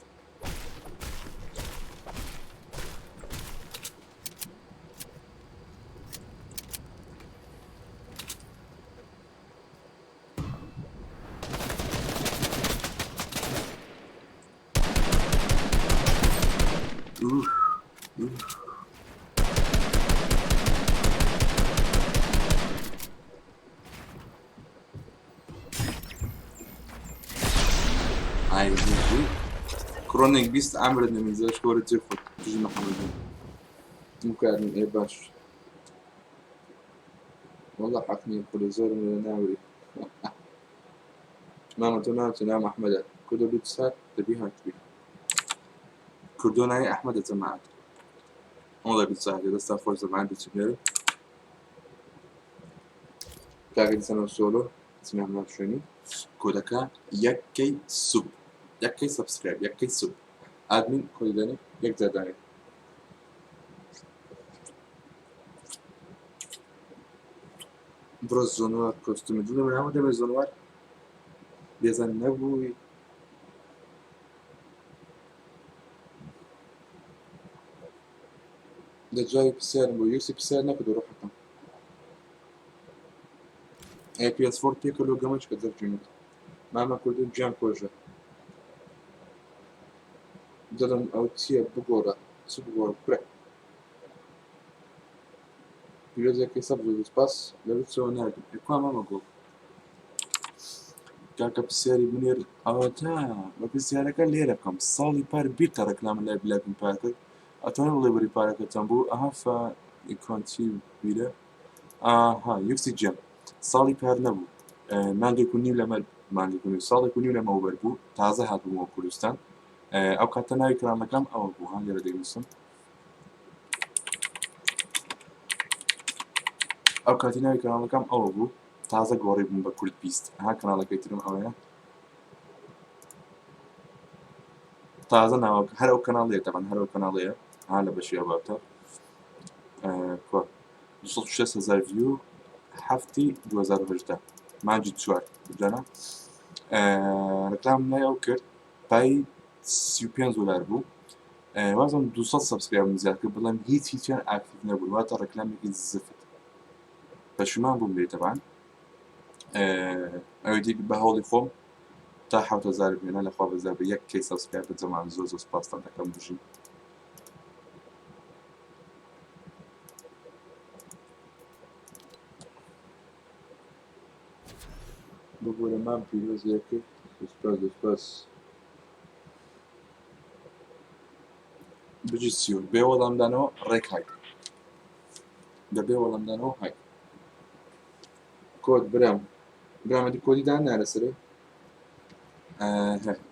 کرۆنێک 20 ئەمرت نەمیزەش وەرە جێ خۆت دژی محەممەد مکارن ئێ باش والله حەق نییە کوڕی زۆرم لە ناوری مامە تۆ ناوت ناوم ئەحمەدە کوردۆ بیت سات دەبی هاتبی کوردۆ ناوی ئەحمەدە جەماعەت والله بیت سات دەستا خۆش زەمان بچنێر کاکە دیسانەوە سۆلۆ سنام ناو شوێنی کۆدەکە یەکەی sub یەکەی subscribe یەکەی sub admin کۆدی دانێ یەک جار دانێ بڕۆ زۆنوار کۆستومی دڵی من هەموو دەمێ زۆنوار بێزان نەبووی لە جوابی پرسیارم بۆ یوسی پرسیار نەکرد ڕۆحەکەم ئەی پی ئێس فۆر پێکە لۆ گەمەچ کە دەرجێنێت مامە کوردم گیان کۆژە دڵم ئەو چییە بگۆڕە چ بگۆڕ کورە پیرۆزەکەی سەبز و سپاس لە بچەوە ناردم کوا مامە گوڵ کاکە پرسیاری بنێر ئەوەتا بە پرسیارەکە لێرە بکەم ساڵی پار بیرتە ڕێکلامە لای بلاکم پار کرد ئەتوانم بڵێ بری پارەکە چەند بوو ئەها فە ئیکۆن چی بیرە ئاها یوکسی جێم ساڵی پار نەبوو مانگێک و نیو لەمە مانگێک و نیو ساڵێک و نیو لەمەوبەر بوو تازە هاتبوومەوە کوردستان ئەو کاتە ناوی کەناڵەکەم ئەوە بوو ها لێرە دەینووسم ئەو کاتی ناوی کەناڵەکەم ئەوە بوو تازە گۆڕی بووم بە کورد 20 ها کەناڵەکەی ترم ئەوەیە تازە ناوەکە هەر ئەو کەناڵەیە تەبەن هەر ئەو کەناڵەیە ها لە بەشی ئەباتە کۆ 260 هزار view هەفتی 2018 مانگی چوار جانا ڕێکلام لای ئەو کرد پای 35 دلار بوو وازم 200 subscribe م زیاد کرد بەڵام هیچ هیچیان active نەبوون واتە ڕێکلامێکی زفت پەشیمان بووم لێ تەبان ئەوی دی بە هەوڵی خۆم تا 7000 بێنە لەخوا بەزار بە یەک K subscribe بە جەمان زۆر زۆر سپاستان دەکەم بژین ببورە مام پیرۆز لێ کرد سپاس سپاس بژی سیور بێ وەڵامدانەوە ڕێک های دەبێ وەڵامدانەوە های کۆد برام برامەدی کۆدی دان نارەسەرێ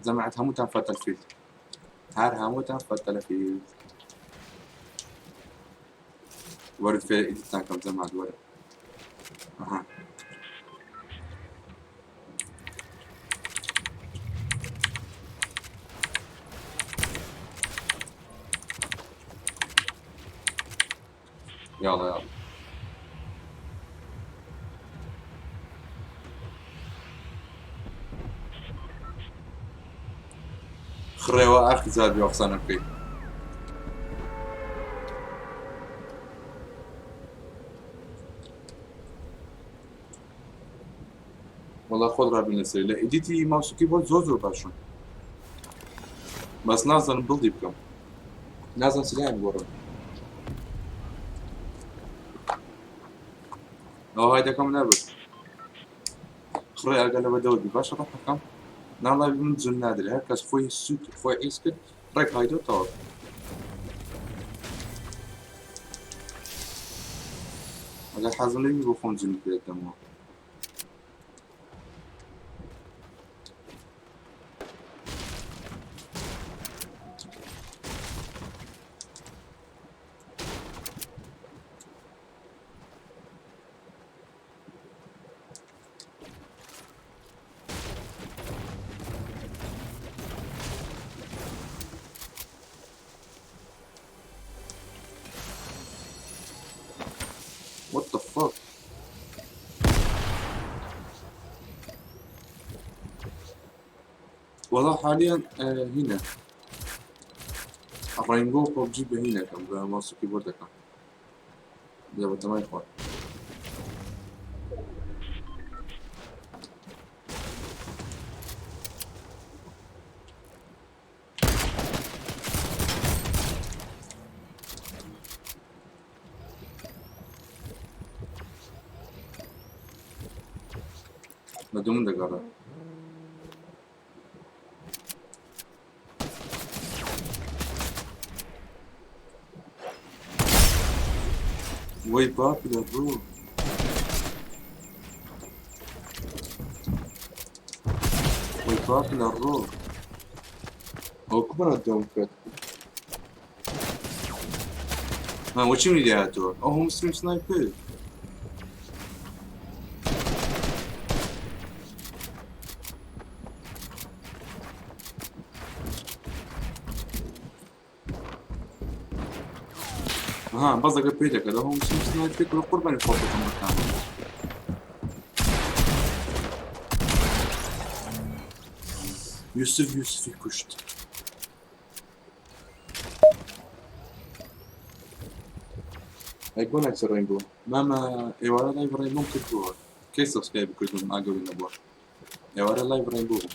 جەماعەت هەمووتان فەتەلفیلد هەر هەمووتان فەتەلفیلد وەرد فێرە ئیدیتان کەم جەماعەت وەرە ئەها یاڵە یاڵە خڕێوە ئاخ زار بێ قسانە بکەیت وەڵا خۆت ڕابین لەسەری لە edit ی mouse و keyboard زۆر زۆر باشم بەس نازانم build ی بکەم. نازم سلاحم گۆڕم. ئەوە هایدەکەم نەبرد. خڕێ ئەگەر لە بەدەوە بی باشە ڕەحەکەم ناڵای من جون نادرێ هەر کەس خۆی سوک خۆی عیز کرد ڕێک هایدۆ تەواو. ئەگەر حەزم لێ بی بۆ خۆم جونی پێ دەمەوە. What the fuck? والله حاليا هنا الرينبو ببجي بهنا كم بماوس كيبورد كم لا بتمام اخوان. لە دوو من دەگەڕێ. وەی باپی لە ڕوو. وەی باپی لە ڕوو. ئەوە کوبەرە دۆم کرد. ها وەچی منی لێهاتووە؟ ئەو هۆم ستریم سنایپەر. ها بەس ئەگەر پێی دەکات ئەو هۆم ستریم سنایپەر کە قوربانی خۆ بکەم بەکام. یوسف یوسفی کوشت. ئەی بۆ ناچی ڕێنبۆ مامە ئێوارە لایڤ ڕێنبۆم کردووە کەی سبسکرایب کردوم ئاگەوی نەبووە ئێوارە لایڤ ڕێنبۆ بوو.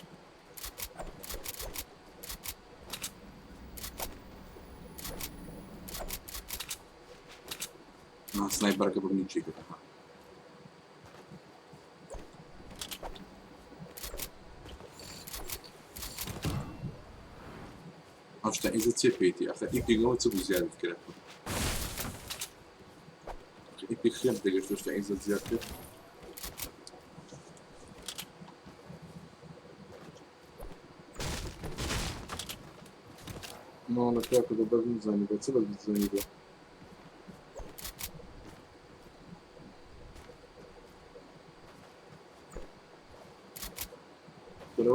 سنایپەرەکە ببنی چی کرد. ئەو شتە ئیزە چێ پێیتی ئەخە ئیپیگەوە چ بوو زیادت کرد ئیپیک خێم دەگەشت شتە ئیزە زیاد کرد. ماڵە کاکە بە بەس نزانی بە چ بەس بزانی بە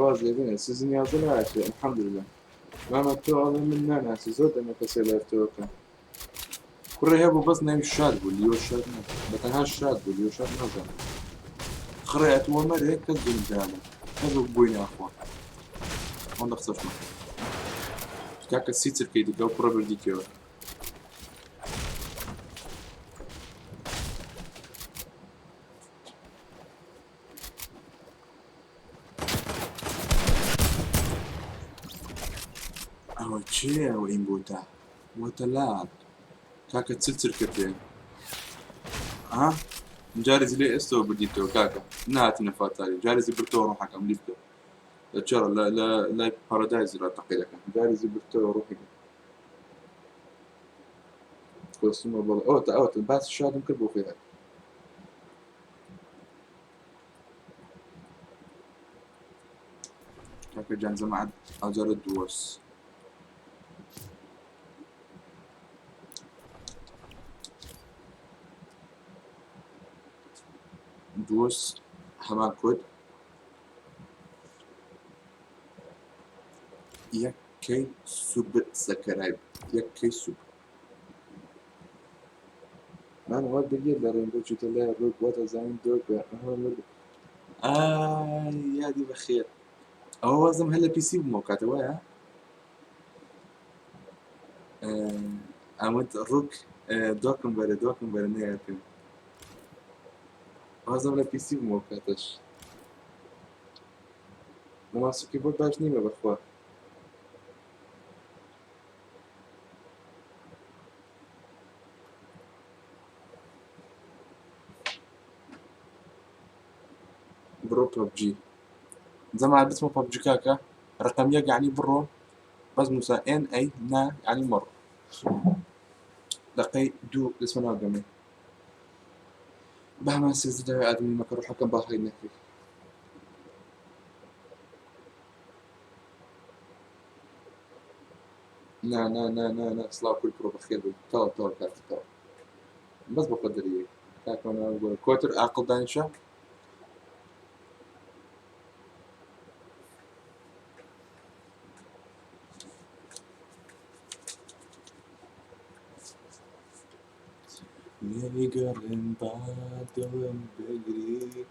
واز لێ بێنە سیزن 11 ناچێ الحەمدللە. مامە تۆ ئەڵێ من ناناسی زۆر دەمە کەسێ لایف تۆکە کوڕێ هەبوو بەس ناوی شاد بوو لیۆ شاد نە بە تەنها شاد بوو لیۆ شاد نازانم خڕێ ئەتووە مەرێ کەس دونجانە کەس بۆی ناخوا ئەوەندە قسەش مەکە کاکە سی چرکەی دیکە ئەو کوڕە بردی کێوە. ئەوە کێیە ئەو ئیمبوتە وەتە لاک کاکە چل چرکە پێ ها جارێ لێ ئێستەوە بردیتەوە کاکە نهاتینە فاتاری جارێ بردەوە ڕۆحەکەم لیف کرد لە چێڕ لە لە لای پارادایز را تەقی دەکەم جارێ بردەوە ڕۆحەکەم کۆستومە بەڵێ ئەوەتە ئەوەتە باسی شادم کرد بۆ خۆی هات. کاکە جان جەماعەت ئەوجارە دووەس دووەس هەمان کۆد یەک کەی سوب سەکەرای یەک کەی سوب من وا بگیر لە ڕێنبۆ چیتە لای ڕووک وا دەزانین دۆکە ئەها مرد ئای یادی بەخێر ئەوە وازم هەر لە پیسی بوومەوە کاتە وایە ئەمت ڕوک دۆکم بەرە دۆکم بەرە نەیاتم وازم لە پیسی بوومەوە کاتەش لە ماسوکی بۆ باش نیمە بەخوا. بڕۆ پەبجی زەمان بچمە پەبجی کاکە ڕقم یەک یعنی بڕۆ بەس نووسە ئێن ئەی نا یعنی مەڕ دقەی دوو دەچمە ناو گەمێ بەهمان 13 داوای ئادمی مەکە ڕۆحەکەم با هەی نەکەی. نا نا نا نا نا سڵاو کورد بڕۆ بەخێر بێی تەواو تەواو کاکە تەواو بەس بۆ خۆت دەریەی کاکە کۆتر ئاقڵ دانیشە. لێگەڕێم با دڵم بگری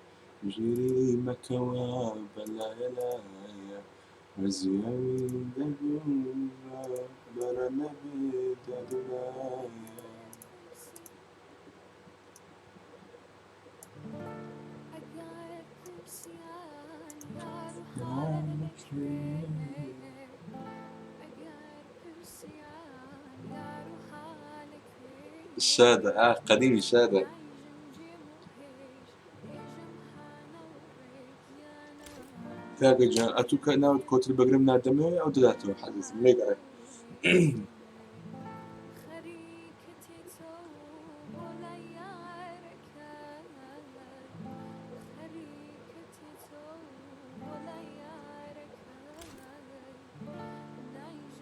ژیری مەکەوە بەلایە لایە وەزیاوی دەبووم بەرە نەبێ دادولایە. شادە ئا قەدیمی شادە. کاکە گیان ئەتوو کە ناوت کۆتر بەگرم ناردەمێ ئەو دەداتەوە حەزیزم لێگەڕێ.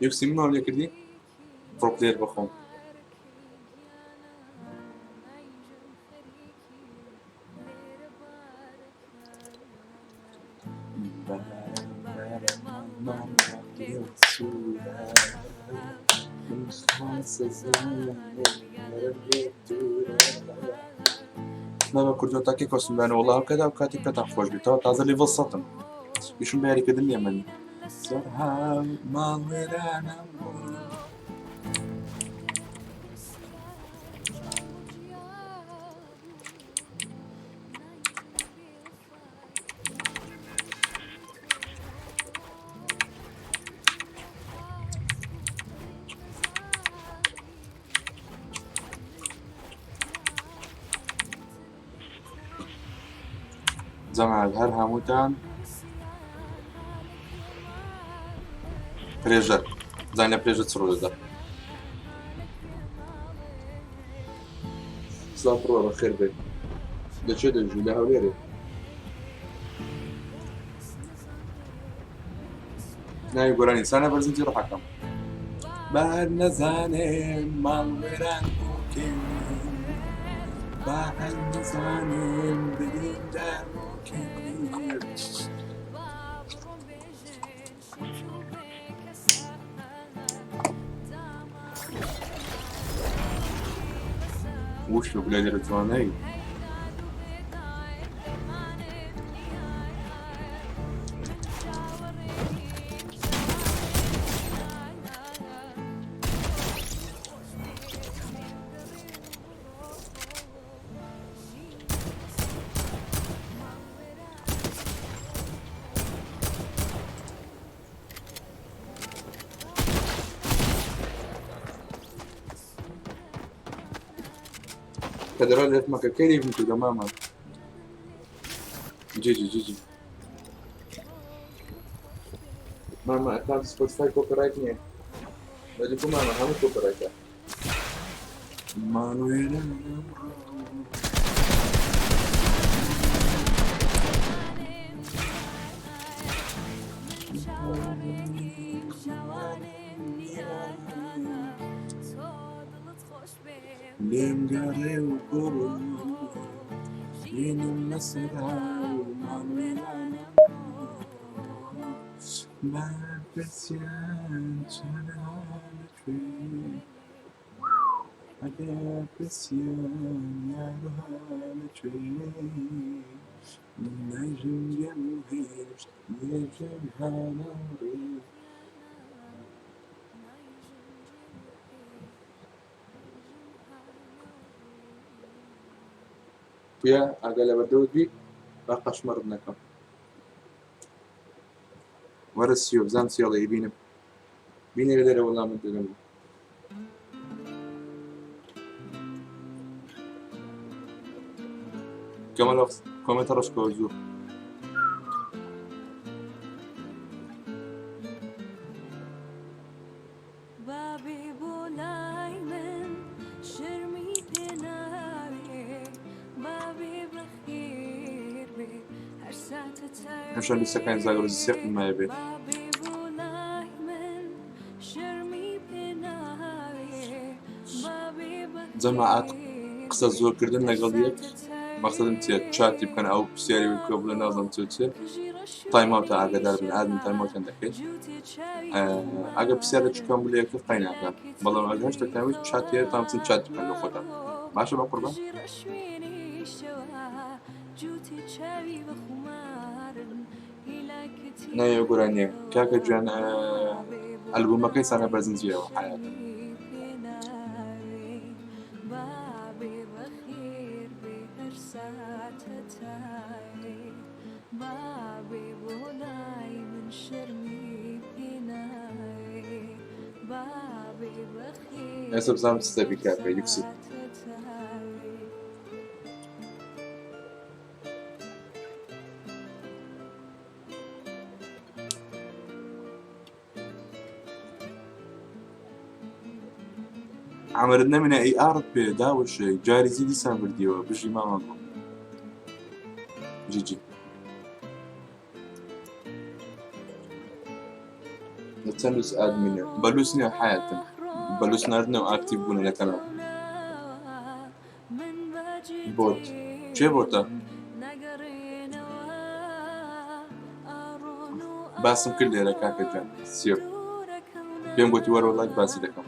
یوکسی من ناو لێکردی پرۆ پلێر بەخۆم. مامە کوردۆ تاکێ کۆسمدانە وڵا کەدا و کاتی پێتان خۆش بێتەوە تازە لێڤڵ سەتم ئیشم بە یاریکردن نییە من ماڵوێرانم جەماعەت هەر هەمووتان پرێژەر زان لە پرێژە چ ڕوودەدا. سڵاو بڕۆ بەخێر بێ لەکوێ دەژی لە هەولێرێ ناوی گۆرانی سانە بەرزنجی ڕحەکەم بار نەزانێ ماڵ وێران بووکێ با هەر نەزانێ بریندار بووکێ. وش لە دەرەتوانەی کە دەرا لێت مەکە کەی بم کردە مامە جی جی جی جی مامە ئەکاونت سپۆتفای کۆپیڕایت نییە بەدی بۆ مامە هەموو کۆپیڕایتە لێم گەڕێ و بڕۆ ژینم لەسەر هاو ماڵوێرانم با پرسیان چەند ئەگەر پرسیان یارو هالەکوێ نایژم گەم و هێشت لێژم هانەڕێ. پویا ئاگا لە بەردەوت بی با قەشمەڕت نەکەم. وەرە سیۆ بزانم چی ئەڵێ بینم بینێرە لێرە وەڵامت دەدەم. کەمەڵ کۆمێنتە ڕەشکەوە زوو. ئەمشەو لوسەکانی زاگرۆسی سێ قیمایە بێ. جەماعەت قسە زۆرکردن لەگەڵ یەک مەقسەدم چیە چاتی بکەن ئەو پرسیاری بکە بڵێ نازانم چ چێ time out ە ئاگادار بن admin time out یان دەکەیت. ئەگە پرسیارە چکەم بلێ یەکتر قەیناکە، بەڵام ئەگەر شتێکتان ویست چات هەیە تان بچن چات بکەن لە خۆتان. باشە بە قوربان. ناوی ئەو گۆرانییە کاکە گیان ئەلبومەکەی سانە بەرزنجیەوە حیاتم. ئێستا بزانم چ دەبی کاکە یوکسی. عەمرت نەمێنێ ئەی ئاڕت پێ داوەشێ جاری زی دیسان بردیەوە بژی ماما گوڵ جیجی لە چەند لوس ئادمینە بەلوس نییە حیاتم بەلوس ناردنەوە ئاکتیڤ بوونە لە کەناڵ بۆت کێ بۆتە باسم کرد لێرە کاکە گیان سیۆ پێم گوتی وەرەوە لایک باسی دەکەم.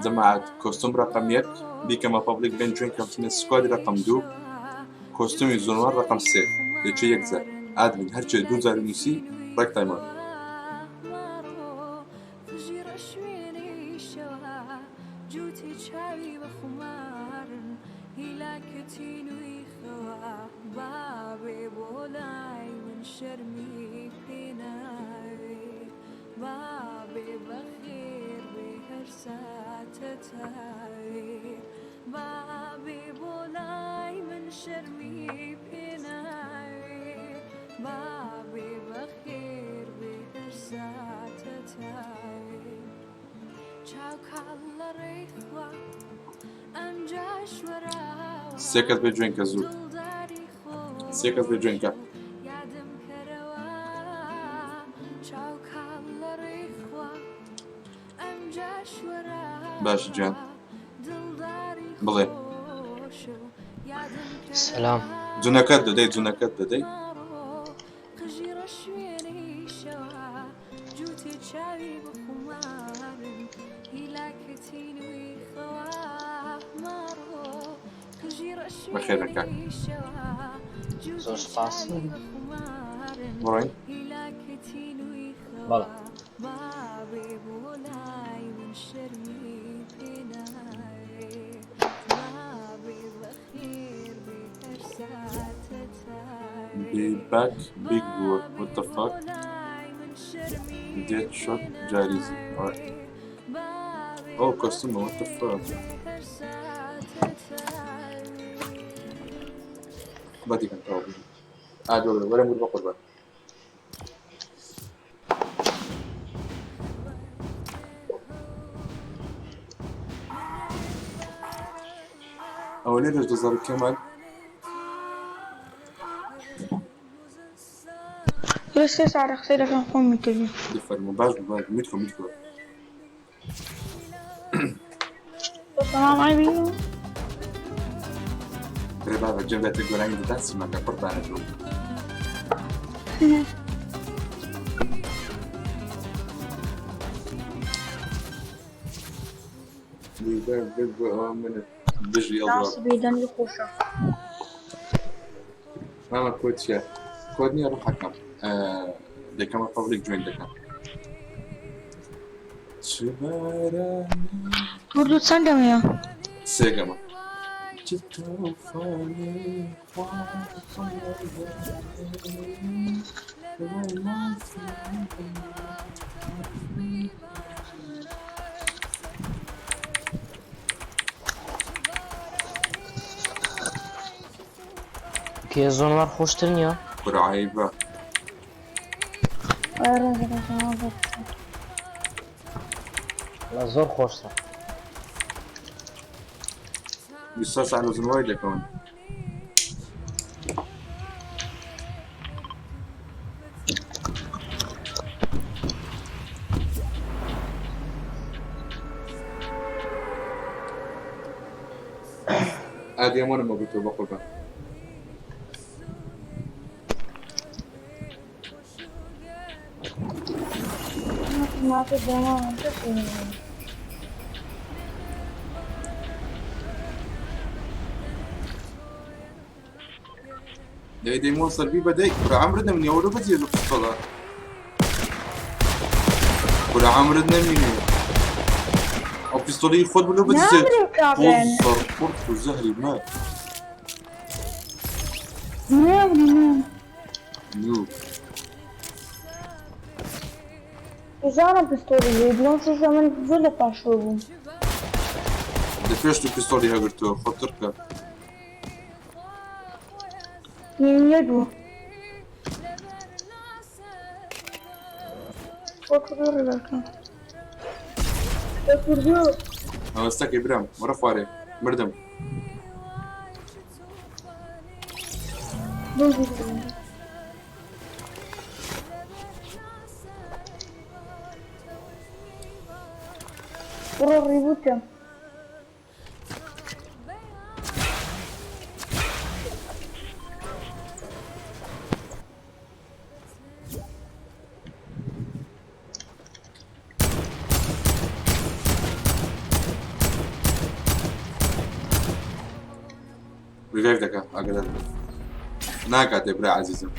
جەماعەت costume ڕەقەم یەک بیکەمە public بێن join کەم بچنە squad ی ڕەقەم دوو costume ی zone war ڕەقەم سێ دەچێ یەک جار admin هەرچێ دوو جار نووسی ڕێک time out. سێ کەس بێ join کە زوو سێ کەس بێ join کە. باش گیان بڵێ. سلام. جونەکەت دەدەی جونەکەت دەدەی. بەخێربێن کاک. زۆر سوپاس. بڕۆین. بەڵێ. Be back big boy what the fuck get shot جاریزی alright oh costume what the fuck بەدیکەن تەواو بژی ئا گەورە وەرە مور بەقوربان. ئەوە لێرەش دەزەڕی کەمال. لە سێ ساعتە قسەی دەکەم خۆم میتردی. دەفەرموو باش بوو باش بوو میتکۆ میتکۆ. تمام عەیبی رێ بابە گوێم داتێ گۆرانی دەدا سیماکە قوربانت بم. بژی ئەڵ بێدەنگی خۆشە. مامە کۆد چییە؟ کۆد نییە ڕوحەکەم دەکەمە public join دەکەم. تۆ چەند گەمەیە؟ سێ گەمە. کێ zone war خۆشتر نییە؟ کورە عەیبە. وەڵا زۆر خۆشترە. 24 ساعت لە zone war ی دەکەون. ئادیەمۆنم بەگوتەوە بە قوربان. دەی دەی مۆن سەربی بەدەی کورە عەمرت نەمینێ ئەوە بەجێ لە پستۆڵە کورە عەمرت نەمینێ ئەو پیستۆڵی خۆت بلو بەجێ نامرم کابرا قوڕ قوڕ و زەهری مە نامرم نام نو زانم پستۆلی لێ دووەم شوشە من زۆر لە پاشەوە بووم. لە پێش تو پیستۆڵی هەگرتووە خۆت تڕکە. نیە دوو بۆ کوردۆ ڕێبەرکەم بۆ کوردۆ. مەبەستەکەی برام وەرە خوارێ مردم. بۆ کوردۆ. بڕۆ ڕیبوتە. ریڤایڤ دەکا ئاگادار بە. ناکاتێ برا عەزیزم.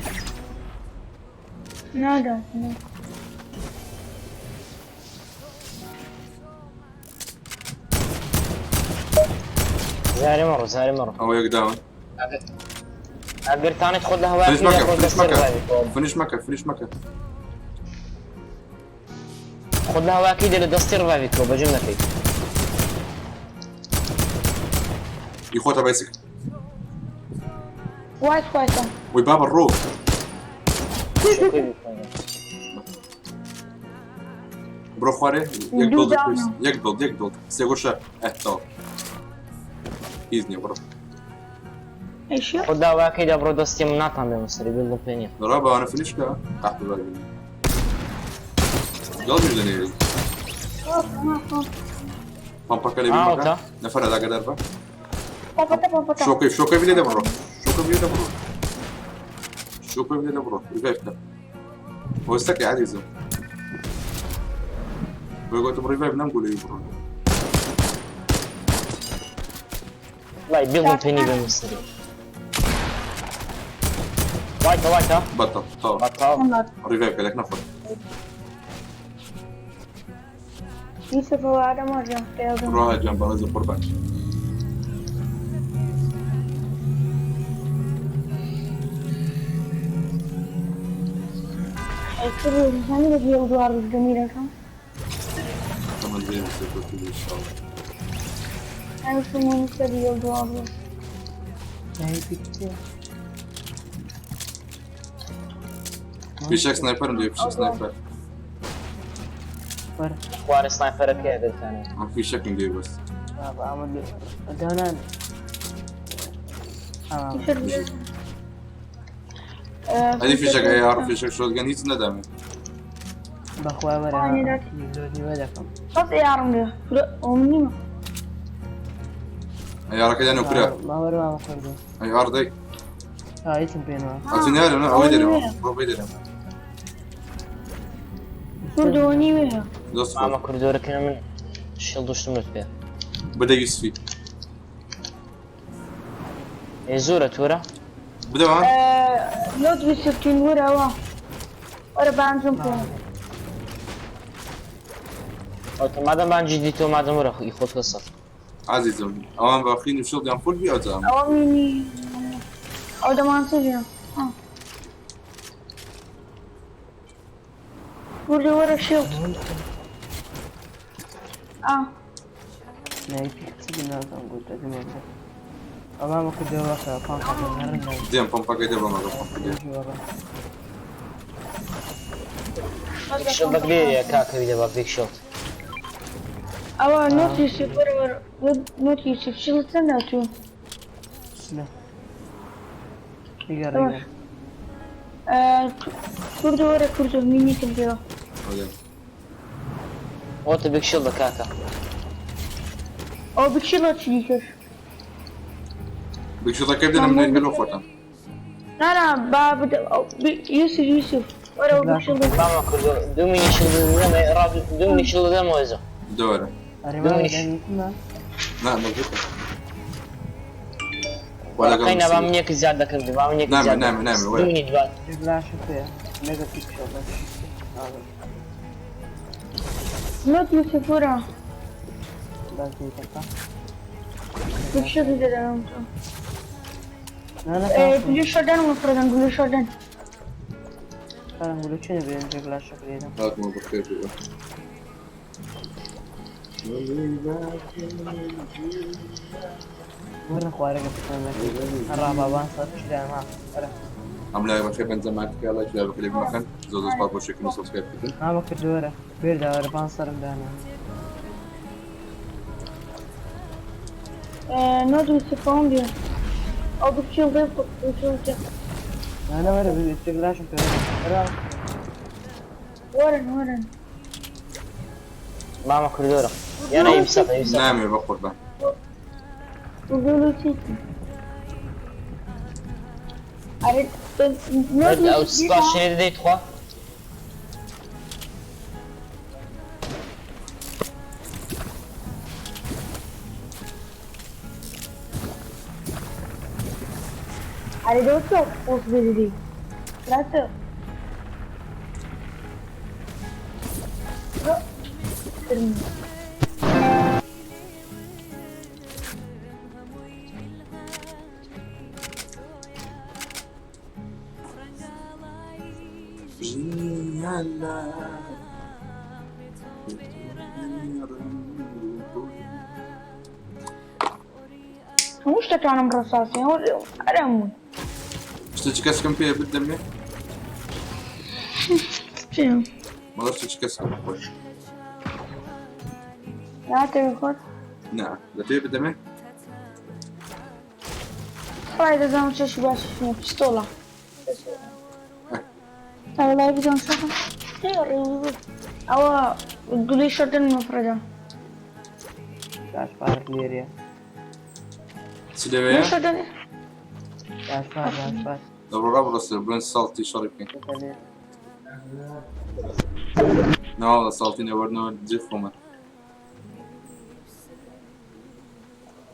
نادا. زاري مەڕۆ زاري مەڕۆ. ئەوە یەک داون. ئەگەر تانێت خۆت لە هەوا فنش مەکە خۆت فنش دەستی مەکە ڕێبەری کەوە. فنش مەکە فنش مەکە. خۆت لە هەواکەی دە لە دەستی ڕێبەری کەوە بەجێم نەکەیت. ی خۆتە بایسک. وایت وایتە. وی بابە ڕۆ. شوکەی بخۆینە. بڕۆ خوارێ یەک دوو دڵ داونە. یەک دڵ یەک دڵ سێگۆشە ئەه تەواو هیچ نییە بڕۆ. ئەیشی خۆت لە هەواکەی دا بڕۆ دەستی من ناتان بێمە سەری بڵم پێ نییە. دەڕا باوانە فنش کە قەحپە بەربینی. دڵمیش دەنێری. پەمپەکە لێ بیمەکە ئاوتە. نەفەرە ئاگادار بە. پاپەتە پاپەتە. شۆکەی شۆکەی لێ دەبڕۆ شۆکەی لێ دەبڕۆ شۆکەی لێ دەبڕۆ ریڤایڤ کە. هۆستەکەی عەزیزم. بۆی گوتم ریڤایڤ نەمگو لێی بڕۆ. وڵای بڵم پێ نییە بێمە سەری. وایتە وایتە. بەتەڵ تەواو بەتاڵ. ریڤایڤ کە لەک نەخۆت. یوسف ئەوە ئارەمە ژیان خێڵم. بڕۆ هاجیان بەڕێزم قوربان. ئەی زانی بە گێڵ دووار دەمیرەکەم. تەمەن درێژ سەرکەوتوو بی ئینشاڵڵا. ئەوشم سەر گێڵ دووار بوو. فیشەک سنایپەرم دەوێ فیشەک سنایپەر. خوارێ سنایپەرەکەی ئەگەر تانێت. ئەم فیشەکم دەوێ بەس. ئەدی فیشەک ئەی ئاڕ فیشەک شۆتگەن هیچ نەدامێ. بەخوا وەرە دەکەم. بەس ئێارم لێ. ئەو من نیمە. ئەی ئاڕەکە دانەوە کورە. ماوەرە مامە کوردۆ. ئەی ئاڕ دەی. هیچم پێنەوە. ئەتو نارم نا ئەوەی دەرەوە بڕۆ بەی دەرەوە. کوردەوە نیوەیە. دەست خۆش. مامە کوردۆرەکە من شێڵ دوشتم لت پێ. بدە یوسفی. ئێ زۆرە تۆرە. بدەوە. لۆت یوسف تین وەرەوە. وەرە بانجم پێ. ئەوتە مادەم بانجی دیتەوە مادەم وەرە ئی خۆت کەسە. عەزیزم ئەوان باخین و شڵیان فول بی ئەوجا. ئەوە مینی ئەو دەمان سەریە. کوردە وەرە شێڵ. ئا. نایپی نازانم گوت ئەدمێ. ئەمامە کوردۆ وەکە پامپەکە هەرن. دێم پەمپەکەی دێ بەمەگە پەمپەکەی. شڵدەک لێرەیە کاکەوی دەبا بیگ شڵد. ئەوە نۆت یوسف وەرە وەرە نۆت یوسف شڵت چەند هاتوو؟ نیگەڕێ. کوردە وەرە کوردە مینیتم پێوە. ئەوتە بیگ شڵدە کاکە. ئەو بچیڵە چی دیکەش. بکشڵەکە بدەنە منێک لەگەڵ خۆتان. نا نا با بدە یوسف یوسف وەرەوە بکشڵ بامە کردو دوو منی شڵ دەدەمێ ڕا دوو منی شڵ دەدەمەوە زۆ. دەوەرە. ئەرێ دوو مامە منیش. دەنگتمە؟ نا مەزبوطە. وە لەگەڵ قەینا با مسیح. من یەک زیاد دەکردی با من یەک نامێ زیاد نامێ دەکرد. نامێ دوو وەرە. منی دوات. جگلاشم پێیە لەگەڵ پیکشڵ بەس. نۆت یوسف وەرە بەس دیتەکە. بکشڵ دەدەم تۆ. نا نا گلی شۆردن وفرەدەن گلی شۆردن. فەرم گولو چێ بێن جگلاشە پێدەم. هاتمەوە بەخێر بێ. وەرە خوارەکە بچۆن دەکەی. هەڕا بابان سەد چیران ها. وەرە. ئەم لای بەخێر بن جەماعەت کە لایک لای بەخێر بمەخەن زۆر زۆر سپاس بۆ شێکردن و سبسکرایب کردن. مامە کردو وەرە. بێردا وەرە پان سەرم دانا. نۆت یوسف ئەوم بێ. ئەو بکشڵ دێ بکشڵ دێ. نا نا وەرە جگلاشم پێ وەرە. وەرە. وەرن وەرن. بامە کردۆرە. یانە یوسف یوسف. نامێ بە قوربان. گولو چیتی؟ ئەرێ نۆت ئەو یوسف سپا شێ دەدەیت خوا؟ ئەرێ دەوتۆ خۆش بێدی. ڕاستە. هەموو شتەکانم ڕەساسی ئەرێ هەموو. شتێکی کەسکم پێ بدەمێ؟ چیە؟ بەڵێ شتێکی کەسکم بخۆی. ناتەوێ خۆت؟ نا دەتەوێ بدەمێ؟ خۆی دەزانم چێشی باشی نییە پستۆڵە. وەڵای بزانم شەقم. ئەوە گولی شۆردن مفرەدە. باش پارک لێرەیە. چ لەوەیە؟ شۆردن باش پار باش پار. دەبڕۆ ڕابڕۆ بڵێن ساڵتی شەڕی بکەین. بەلێ. نەواڵە ساڵتی نەوەرنەوە جێ خۆمە.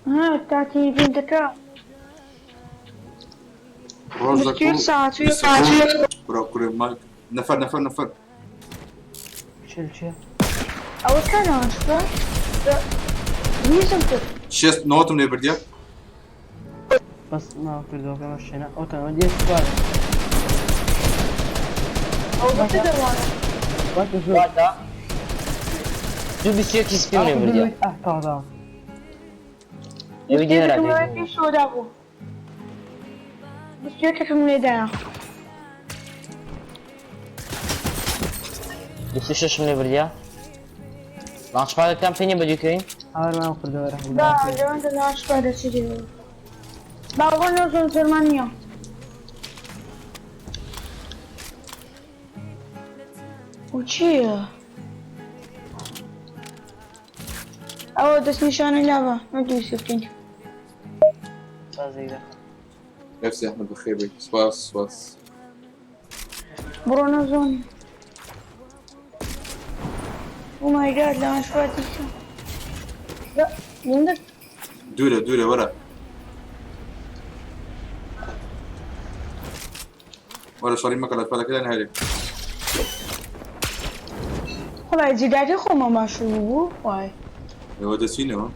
ها تاتی بینتەکە. ڕۆژ لە بکیر ساعت و کوڕە کوڕێ ماک نەفەر نەفەر نەفەر. چل چێ؟ ئەوە چەنە شتە؟ ویزم کرد. شێست نەوەتم لێ بردیە؟ بەس ماوە کردەوەکە مەشێنە. ئەوتان دێت سوارە. ئەوە بە چ دەڕوانە؟ واتە زۆر. واتە دوو بیست و یەکی سپیم لێ بردیە. ئاه تاو تاو. ئەوی دێرە یەکێکم پێشەوە بوو. بیست و یەکێکم لێدایە. بیست و شەشم لێ بردیە. لاunch پادەکان پێ نییە بەدیکەین؟ ئاوەر ماوە کردەوە وەرە. با لەوەندە لاunch پادە چی دێ؟ با بۆ نۆ زۆر زۆرمان نییە. و چییە؟ ئەوە دەستنیشانە لابە نۆت یوسفین. بازێک دەخە. نفسی ئەحمەد بەخێر بێی. سپاس سپاس. بڕۆ نۆ زۆن. Oh my god launch pad لەوەندە دوورە دوورە وەرە. وەرە شەڕی مەکە لە پەلەکە لە نهێرێ. خۆی جیداتی خۆمە باشوو بوو وای. ئێوە دەچینەوە؟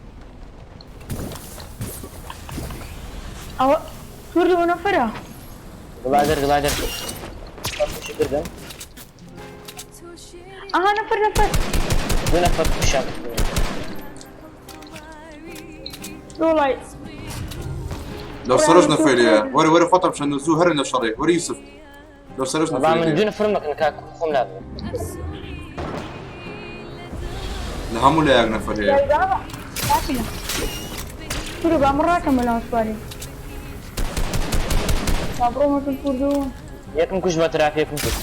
ئەوە تووردی بۆ نەفەرە. گڵادەر گڵادەر. کردم. ئەها نەفەر نەفەر. دوو نەفەر کوشیان کردم. وڵای لەو سەرۆژ نەفەرەیە. وەرە وەرە خۆتان بشەن زوو هەرن لە شەڕێ. وەرە یوسف. لەو سەرۆژ با من نەفەرەیە. دوو نەفەرم مەکەن کاک خۆم نابم. لە هەموو لایەک نەفەر هەیە. بابا باشە. تورو با من ڕاکەم بە لاunch پادێ. با بڕۆمە تون کوردو. یەکم کوش بە تراف یەکم کوش.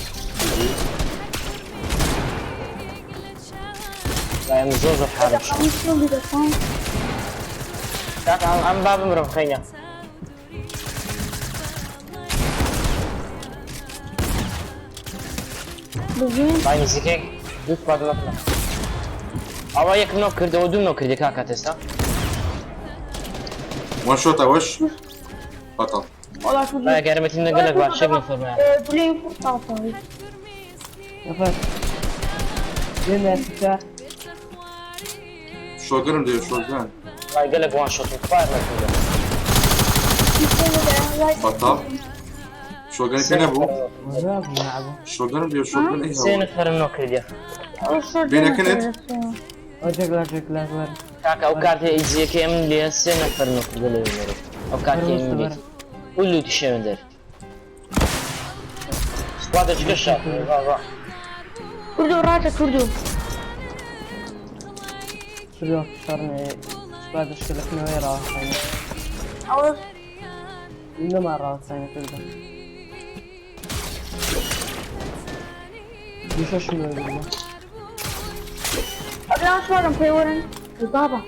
وای ئەم زۆر زۆر حاڵم شو. دەقەم چۆن بیدەکەم؟ کاک ئەم با بمرم خەینە. بژین. با نزیکەی دوو سکواد لەکنە. ئەوە یەکم نۆک کردەوە دوو نۆک کردی کاکە تێستا. وان شوت ئەوەش بەتەڵ. وەڵا کوردی. با یارمەتیم دەگەلەک باشە بنفەرمایە. بلین تاوتاوی. نەفەر لێ ناسیتا شۆگەرم دێ شۆگەن. وای گەلەک وان شۆتم خوار نەکردە. بەتەڵ. شۆگەن پێ نەبوو. وەزا بوو نەعبوو. شۆگەرم دێ شۆگەن ئەی سێ هەوە. نەفەرم نۆک کردیە. بینەکەنت؟ ئەو جەگلا جەگلا وەرە. کاکە ئەو کارتە ئیزیەکەی ئەمن لێ سێ نەفەر نۆک کردە لەوێ مەرێ. ئەو کارتەی ئەمن لێ. و لوتی شێوێن دەر. سکوادە چکە شات وا وا. کوردو ڕاتە کوردو. کردوە شەڕنێ سوپا دەشکە لەکنەوەی ڕاوەستانی. ئەوە نەما ڕاوەستانی کردم. دوو شەش بردم. ئەو سوارم پێ وەرن. بابا.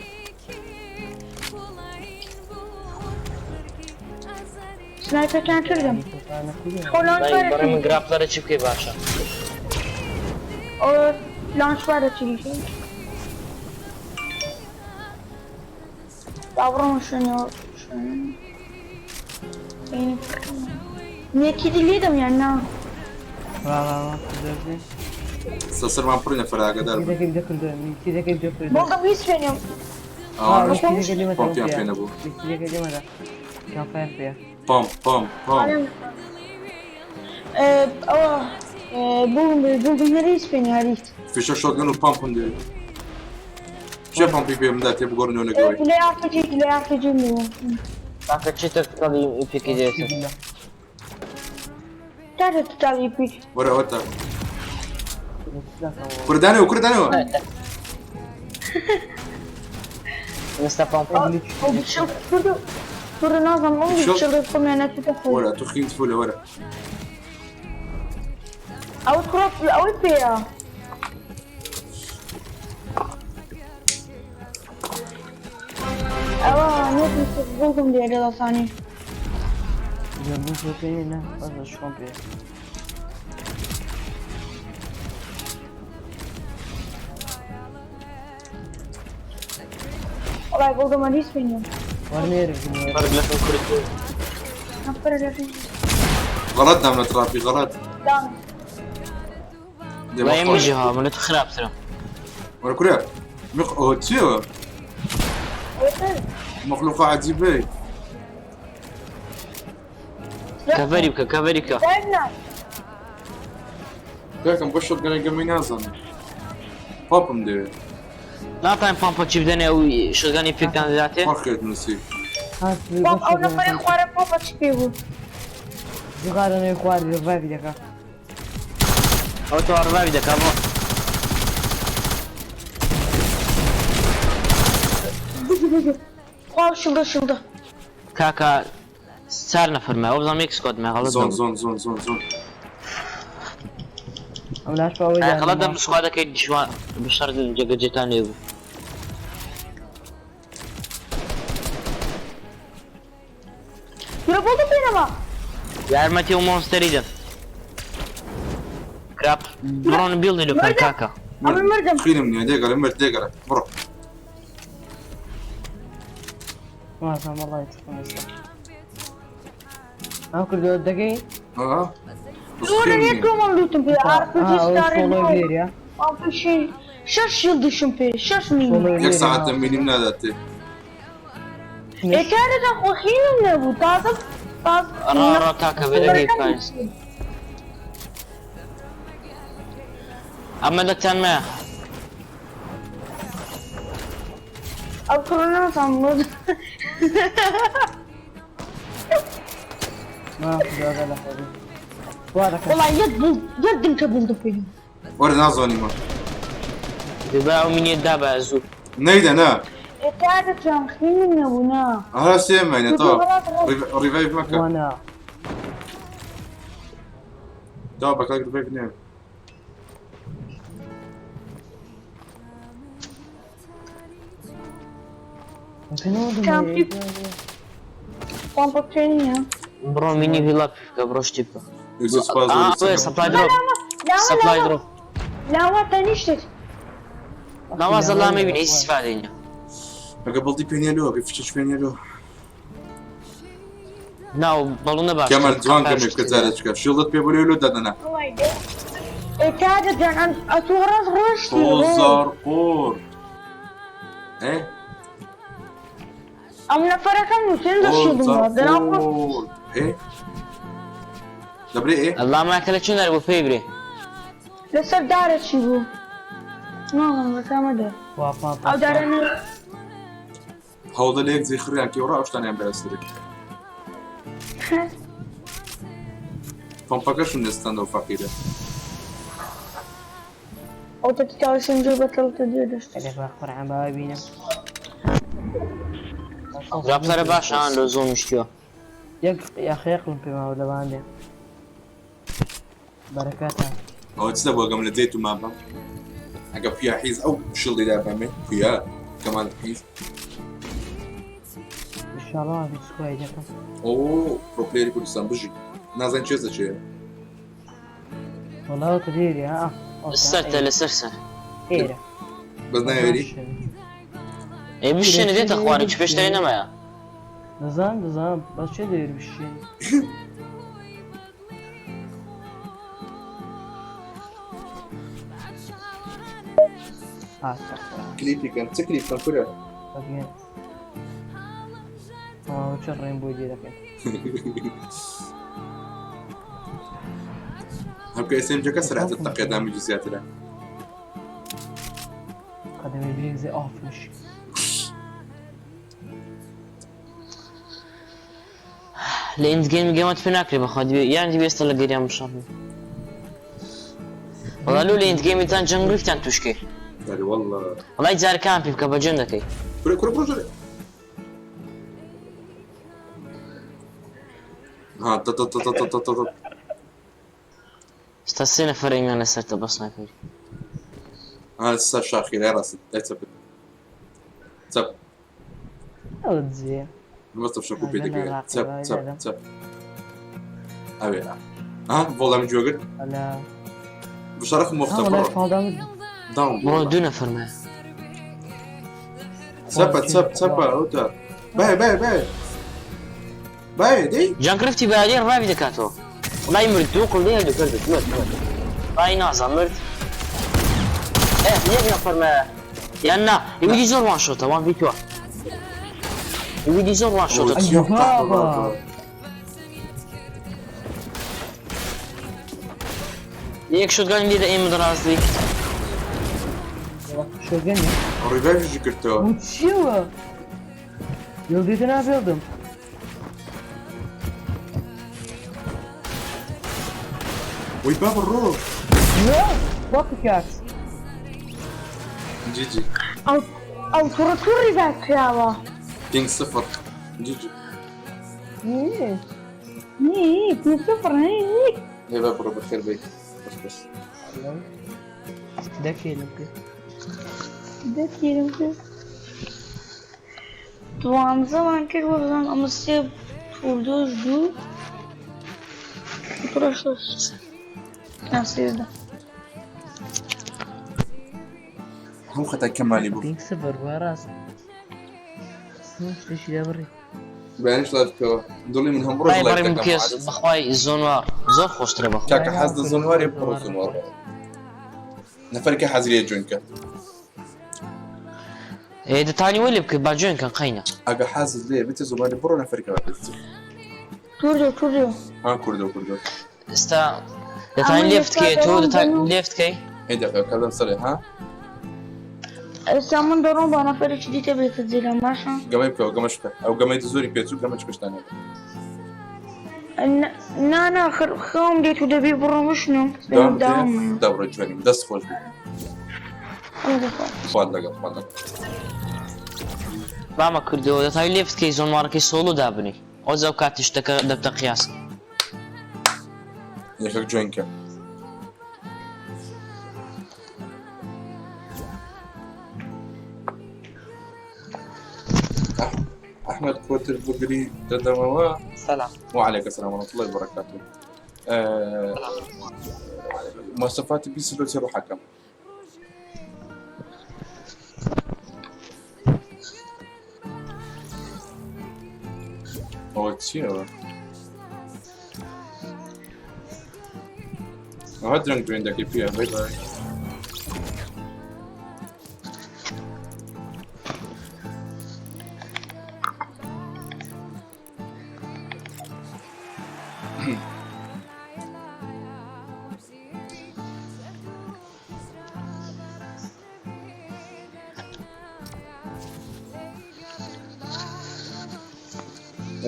سنایپەکان کردم. خۆ لانچ بەڕێ من پارە گراپلەرە چی بکەی باشە. ئەوە لانچ پارە چی با بڕۆمە شوێنەوە شوێن. نێکی لێدەم یان نا؟ وا وا وا کردوە. سەرمان پڕی نەفەر ئاگادار بن. تیرەکەی دەکردوە تیرەکەی دەکردوە. بۆڵدەم هیچ شوێنێ. ئەوانەش پۆمپیان پێ نەبوو. تیرەکەی لێمەدا کامپایر پێ. پۆمپ پۆمپ پۆمپ. ئەوە بووم بووم هەر هیچ پێ هەریت. فیشە شۆگەن و پامپم دێ. چێ پامپی پێ بمدا تێ بگۆڕنەوە لەگەڵی. لێ ئارپیجی لێ ئارپیجی بوو. کاکە چی تەکتیکالی پێکی دێتە. کاتە تالی پیک. وەرە ئەوەتا. کوردانەوە کوردانەوە. مستە پامپ. ئەو بچڵ کوردو کوردو نازم ئەو بچڵ خۆمیان نەچێتە خۆی. وەرە تو خین تفولە وەرە. ئەو کوڕە ئەوەی پێیە. ئەوە نێتی بووم لێرە دەسانی. زەبوو پێ نە بەس شۆم پێ. وەڵای بۆڵدەم هەریس پێ وەرنێرە فەرق لەکەم کورد. نەفەرە لەکەم. غەڵەت دام لە ترافی غەڵەت. دام. دێ وای مەخۆ. مژی ها منت خراپترە. وەرە کورە. مخ ئەوە چییە؟ مەخلوقە عەجیبەی. کەڤەری بکە کەڤەری بکە. داینا. کاکەم بۆ شۆتگەنە گەمەی نازانم. پاپم دەوێت. ناتوانین پامپە چی بدەنێ ئەو شۆتگانی پێکتان دەداتێ؟ فەرقێت نووسی. باب ئەو نەفەرە خوارە پۆپە چی پێ بوو؟ جوغارە خوارد ڕڤایڤی دەکا. ئەو تۆ ڕڤایڤی دەکا بۆ. بژی بژی. خوا شڵدە شڵدە. کاکە چار نەفەرمە ئەو بزانم یەک سکواد مە غەڵەت زۆن دەبوو. زۆن زۆن زۆن زۆن. ئەم لاش پاوەی غەڵەت دەبوو سکوادەکەی جوان بەشەر جێگەجێتان لێ بوو. کورە بۆڵدە پێنەوە. یارمەتی و مۆنستەری دەم. کراپ بڕۆن بیڵدی لۆ بکەن کاکە. ئەمە مردم. خینم نییە لێگەڕێ مرد لێگەڕێ بڕۆ. وازم وەڵای تفم ئێستا. ئەم کردووە دەگەی؟ ئا بەس دوورە خینم نییە نییە. تۆمان لوتم پێ ئارپیجی ستاری لێرە. ئارپیجی شەش یڵدشم پێ شەش مین. یەک ساعتە مینیم ناداتێ. ئێ کارەکە خۆ خینم نەبوو تازە تازە. ڕا ڕا کاکە بێدەگەی پایز. ئەمە دەتان مایە. ئەو کوڕە نازانم بۆ. ما کردووە لە خۆی. وا دەکەم. وەڵای یەک بوو یەک دنکە بووم پێ. وەرە نازانیمە. دەبا ئەو مینیە دابا زوو. نەیدە نا. ئێ کارەکان خینم نەبوو نا. هەرا سێ ماینە تەواو. ڕیڤایڤ مەکە. وەنا. تەواو بەکاک ڕیڤایڤ نییە. کامپی پۆمپە پێ نییە. بڕۆ مینی هیڵا بکە بڕۆ شتی بکە. یەکزۆر سوپاس ئا زۆر ئەوەیە سەپلای درۆپ. لا لاوە سەپلای لاوە درۆپ لاوە تەنیشتت. لاوە زەڵامەی بین ئیستیفادەی نیە. ئەگە بڵدی پێ نیە لۆ ئەگە فشەش پێ نیە لۆ. ناو بەڵونە باشتر. کەمال جوان گەمێ بکە جارێ چکە شیڵدت پێ بۆ لۆ دادەنا. ئێ تاجە جان ئەم ئەتوو ڕاست ڕۆشتی ڕۆ. قۆزار قۆر. ئێ ئەم نەفەرەکەم نووسێن لە شیڵدم قۆزار دەنا خۆ قۆر. ئێ دەبرێ ئێ ئەڵا ماکە لە چێ نەر بۆ پێی برێ. لەسەر دارە چی بوو؟ ناڵم لەکامە دە. وا پان ئەو دارە نە هەوڵدە لە یەک جێ خڕیان کێ وڕا ئەو شتانیان بەرزترێ. پەمپەکەشم نێستاندەوە فەقیرە. ئەو تەتیتاوسم زۆر بە تەڵتە دێ دەست. ئەگەر با قورعان باوە بینم. راپلەرە باشە هان لۆ زۆن نیشتیوە. یەک یاخە یەقلم پێماوە لەوان دێ. بەرەکاتان. ئەوە چ دەبوو ئەگەم لە جێت و مابم؟ ئەگە پیا حیز ئەو شڵی دا بەمێ پیا کەمال حیز. ئینشاڵڵا سوای دەکەم. ئۆ پرۆ پلەیەری کوردستان بژی. نازانین چێ دەچێ. وەڵا تە دێری ها. لەسەرتە لەسەر سەر. ئێرە. بەس ناوێری. ئێ بشێنە دێتە خوارێ چ پێشترێ نەمایە. دەزانم دەزانم بەس چێ دێری بشێن. هاتە قورعان. کلیپی کەن چ کلیپ کەن کورە؟ بەگەن. ئەوە چ ڕێن بۆی لێ دەکەن. هەبکە ئێسێمجەکە سرعەت تەقیەدامی زیاترە. قەدەمێ برێزێ ئافش. لە ئیند گەیم گەمەت پێ ناکرێ بەخوا دەبێ یان دەبێ ئێستا لە گەریان بشەڕ بێ. وەڵا لۆ لە ئیند گەیمتان جەنگ ڕیفتان توشکێ. دەرێ والله. وەڵای جارەکان پێ بکە بە جەن دەکەی. کورە کورە بڕۆ ژەرێ. ها تە تە تە تە تە تە تە. ئێستا سێ نەفەر ئەیمان لەسەرتە بەس ناکەوی. ها سەر شاخی لای ڕاست لای چەپت. چەپ. ئەوە جێ. مەستە شەکو پێ ئاگا لە دەکەوێت. چەپ ڕاقیبای چەپ دەدەم. چەپ. ئەوێ. ها ڤۆڵام گوێگر. وەلا. بشەڕخ ها مۆختە وەڵای بڕۆ. فاڵدام. داوم بڕۆ بوو. دوو نەفەرمایە. چەپە چەپ چەپە ئەوتە. بێ بێ بێ. بێ دەی. جانکرفتی بەیادی ڕاوی دەکاتەوە. وەڵای مرد دوو قڵ لێ دوو کرد مرد مرد. ڕای نازان مرد. ئێ یەک نەفەرمایە. یان نا ئیویدی زۆر وان شۆتە وان ڤیتوە. ئیویدی زۆر وان شۆتە. ئەوە چیە قەحبە بابە. یەک شۆتگانی لێ دە ئێمە دەڕازی. شۆگەنی. ڕیڤایڤیشی کردەوە. بۆ چیەوە؟ یڵدیتە نابێڵدم. وی بابە ڕۆ. باقی کات. جیجی. ئەو ئەو توڕە توڕی باس کراوە. پینگ سفر. جیجی. نی نی پێ سفر نی نی. هێ بە بڕۆ بەخێر بێی. بەس بەس. دەکێنم کرد. دەکیرم کرد. دوانزەمان کرد بۆ بزانم ئەمە سێ پوردۆش دوو توڕە شەش. نا سێزدە. هەموو خەتای کەمالی بوو. پینگ سفر بووە ڕاست. شتێکی دابڕی. بەیانیش لایڤ بکەوە. دڵی من هەموو ڕۆژ ڕای لایڤ بەڕێ دەکەم. بکێس بەخوای زۆنوار زۆر خۆشترە بەخوا. کاکە حەز لە زۆنوارێ بڕۆ زۆنوار. نەفەرکە حەزریە جوێنکە. ئێ دەتانی وەلێ بکە با جوێن کەن قەینە. ئەگە حەزت لێ بێتە زۆنواری بڕۆ نەفەرکە بێت. توردۆ توردۆ. ها کوردۆ کوردۆ. ئێستا دەتانی ئەمە لێفت ئێستا کەی تۆ دەڕۆم دەتان بەناو لێفت کەی؟ ئەی دەقە کەلم سەرێ ها. ئێستا من دەڕۆم با نەفەرێکی دیکە بێتە جێگام باشە؟ گەمەی بکەوە گەمەش بکە. ئەو گەمەی زۆری پێچوو گەمە چکشتانێ. نا نا خەوم دێت و دەبێ بڕۆم بشنم. داوام داوام. دەبڕۆ جوێنیم دەست خۆش بوو. خوات لەگەڵ خوات لەگەڵ. بامە کردەوە دەتانی لێفت کەی زۆنوارەکەی سۆڵۆ دابنی. ئەو ئەو کاتیش دەکە دەبتە قیاس. یەکەک جوێنکە. ئەحمەد کۆتر بگری دەدەمەوە. سلام. وعليك السلام ورحمة الله وبركاته. مواصفاتی بیست لۆ چی ڕۆحەکەم. ئەوە چییەوە؟ ئەوە درەنگ جوێن دەکەی پێ بای بای.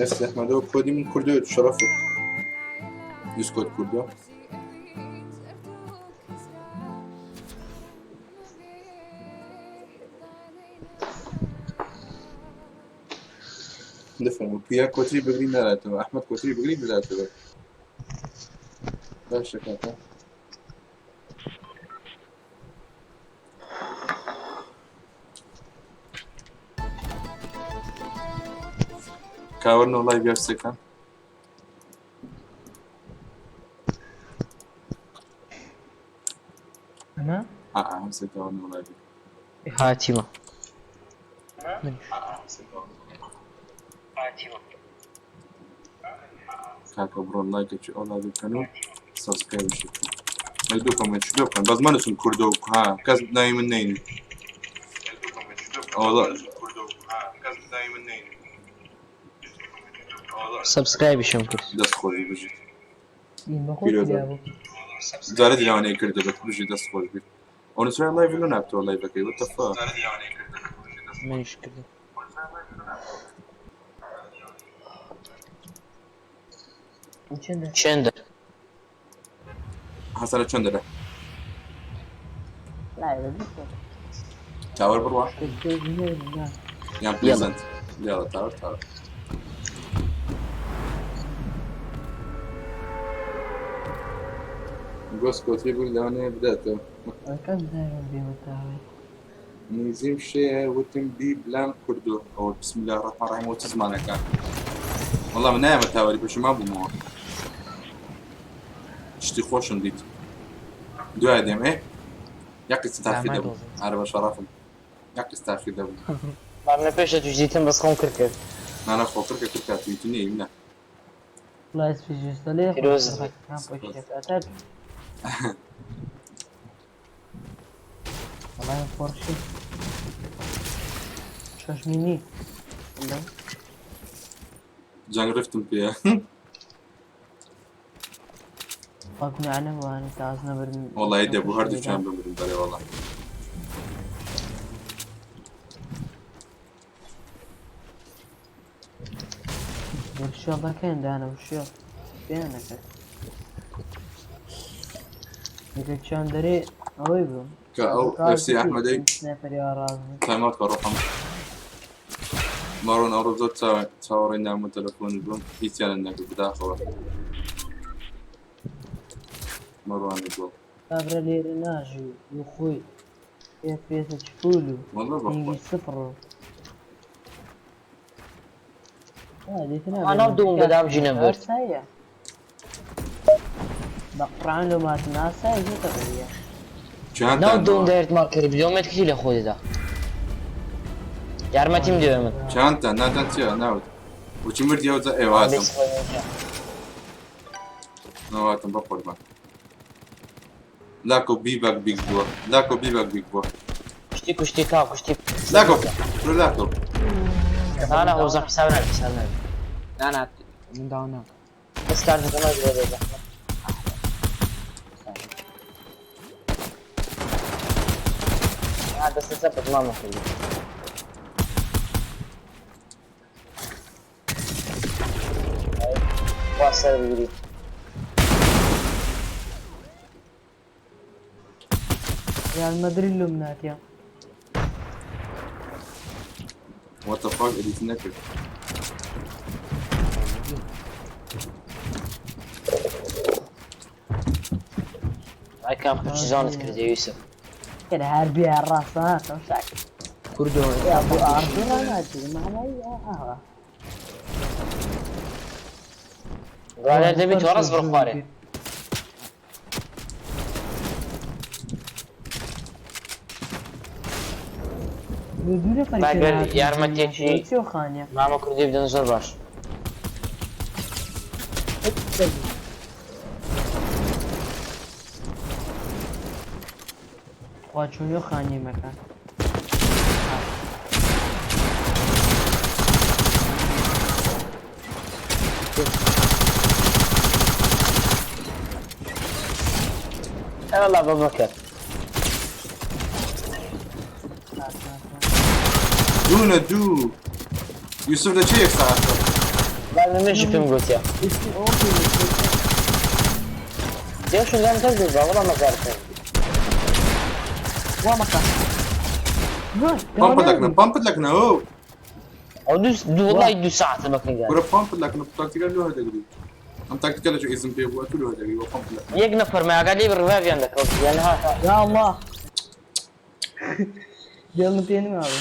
ئێستا ئەحمەدەوە کۆدی من کوردۆ شەرەفت یوز کۆد کوردۆ. دەفەرموو پیا کۆتری بگری نالاتەوە ئەحمەد کۆتری بگری بداتەوە باشە کاکە. کاوەرنەوە لای بیارسەکان. ئەمە هەمسە کاوەرنەوە لای بی. هاتیمە. کاکە بڕۆن لایکێکی ئەو لای بکەن و سبسکرایبیشی بکەن. ئەی دوو کۆمێنت شلۆ بکەن بەس مەنووسن کوردۆ ها کەس ناوی من نەینی. ئەوەڵا سبسکرایبیشم کرد. دەست خۆشی بژیت. دین بەخۆ پیرۆزە. کرابوو. جارە دیلاوانەیە کردە بەت بژی دەست خۆش بیت. ئەو نووسرای لایڤ لۆ ناکتەوە لایڤەکەی what the fuck. منیش کردم. چەندە؟ چەندە؟ حەسەنە چەند دەرە؟ لای بە تاوەر بڕوا یان یاڵا. پلیزنت یاڵا تاوەر تاوەر. گۆس کۆتری بوو لەوانەیە بداتەوە. کەس دایم بێمەتاوێ. نزیم شەیە وتم بی بلام کوردۆ ئەوە بسم الله الرحمن الرحیم ئەوە چ زمانەکە؟ وەڵا من نایەمە تاوەری پەشیمان بوومەوە. شتی خۆشم دیت. دوای دێم ئێ یەک قسە تاخیر زەحمەت دەبوو. دۆزم. ئارە بە شەڕەفم یەک قسە تاخیر دەبوو. بام لە پێشە توش دیتم بەس خۆم کرد کرد. نانا خۆ کرکە کرکە توی تو نیی منە. وڵای سپیجستە لێ پیرۆز. ئەتەر. وڵای خۆشی. شەش مینی. لە جەنگ ڕفتم پێیە. پاکنانە وانە تاز نەبرن. وەڵی دەبوو هەردووکیان بمرن بەرێ وەڵا. شێڵەکەیان دانە و شێڵ پێیان نەکرد. یەکێکیان دەرێ ئەوەی بوو. کە ئەو ئەفسی ئەحمەدەی سنایپەری وا ڕاست بوو. تایمات کە ڕۆحم ماڕۆن ئەوڕۆ زۆر چاوەڕێی نام و تەلەفۆن بووم هیچیانم نەکرد بەداخەوە. مەڕوانی گوڵ. کابرا لێرە ناژی و خۆی پێ پێسە چپول و وەڵا بەخوا. پینگی سفر و ئەنا دوم دەدام ژینە برد. ئاساییە. بە قورعان لۆ ماتن ئاسایە زۆر تەبیعیە. چیان ناو دوم دەرد ماکەری بدۆمێت کچی لە خۆ دەدا. یارمەتیم دێ من. چیانتان ناتان چییە ناوت وچی مردی ئەو جا ئێوە هاتم ناواتم بە قوربان. لاکۆ بیبەک بیگ بووە لاکۆ بیبەک بیگ بووە. کوشتی کوشتی کا کوشتی. لاکۆ برو لاکۆ. نا هۆزە حساب نابی حساب نابی. نا نا من داوا ناکەم. بەس کارتەکە مەگرە بێ زەحمەت. ها دەستە سەپت مامە کردی. وا سەر بگری. ریال مەدرید لۆم ناتیە. What the fuck ئەدیت نەکرد. ئای کام کوچی زانت کردی یوسف. كده هربي الراس ها تمسك کوردۆ يا ابو ارسنال ما ادري ما علي آه. دوای دەبی تۆ ڕەز بڕ خوارێ. دوو نەفەر باگەر یارمەتیەکی چۆ خانیە مامە کوردی بدەن زۆر باش. خوا چۆنیۆ خانیە مەکان. ئەی وەڵا بەبەکر. دوو دوو یوسف لە چێ یەک ساعتە؟ با منیش پێم گوتیە. دێشم لەم دەست بوو وەڵا مەزار پێم. وا مەکە. پامپ لەکنە پامپ لەکنە ئەو ئەو دوو دوو وەڵای دوو ساعتە بەکەن. کورە پامپ لەکنە تاکتیکە لۆ هەدەگری ئەم تاکتیکە لە چۆ ئیزم پێ بووە تو لۆ هەدەگری وە پامپ لەکنە. یەک نەفەر ماگا لێ ڕواڤیان دەکەوت یان ها. یا الله. دڵم پێ نماوە.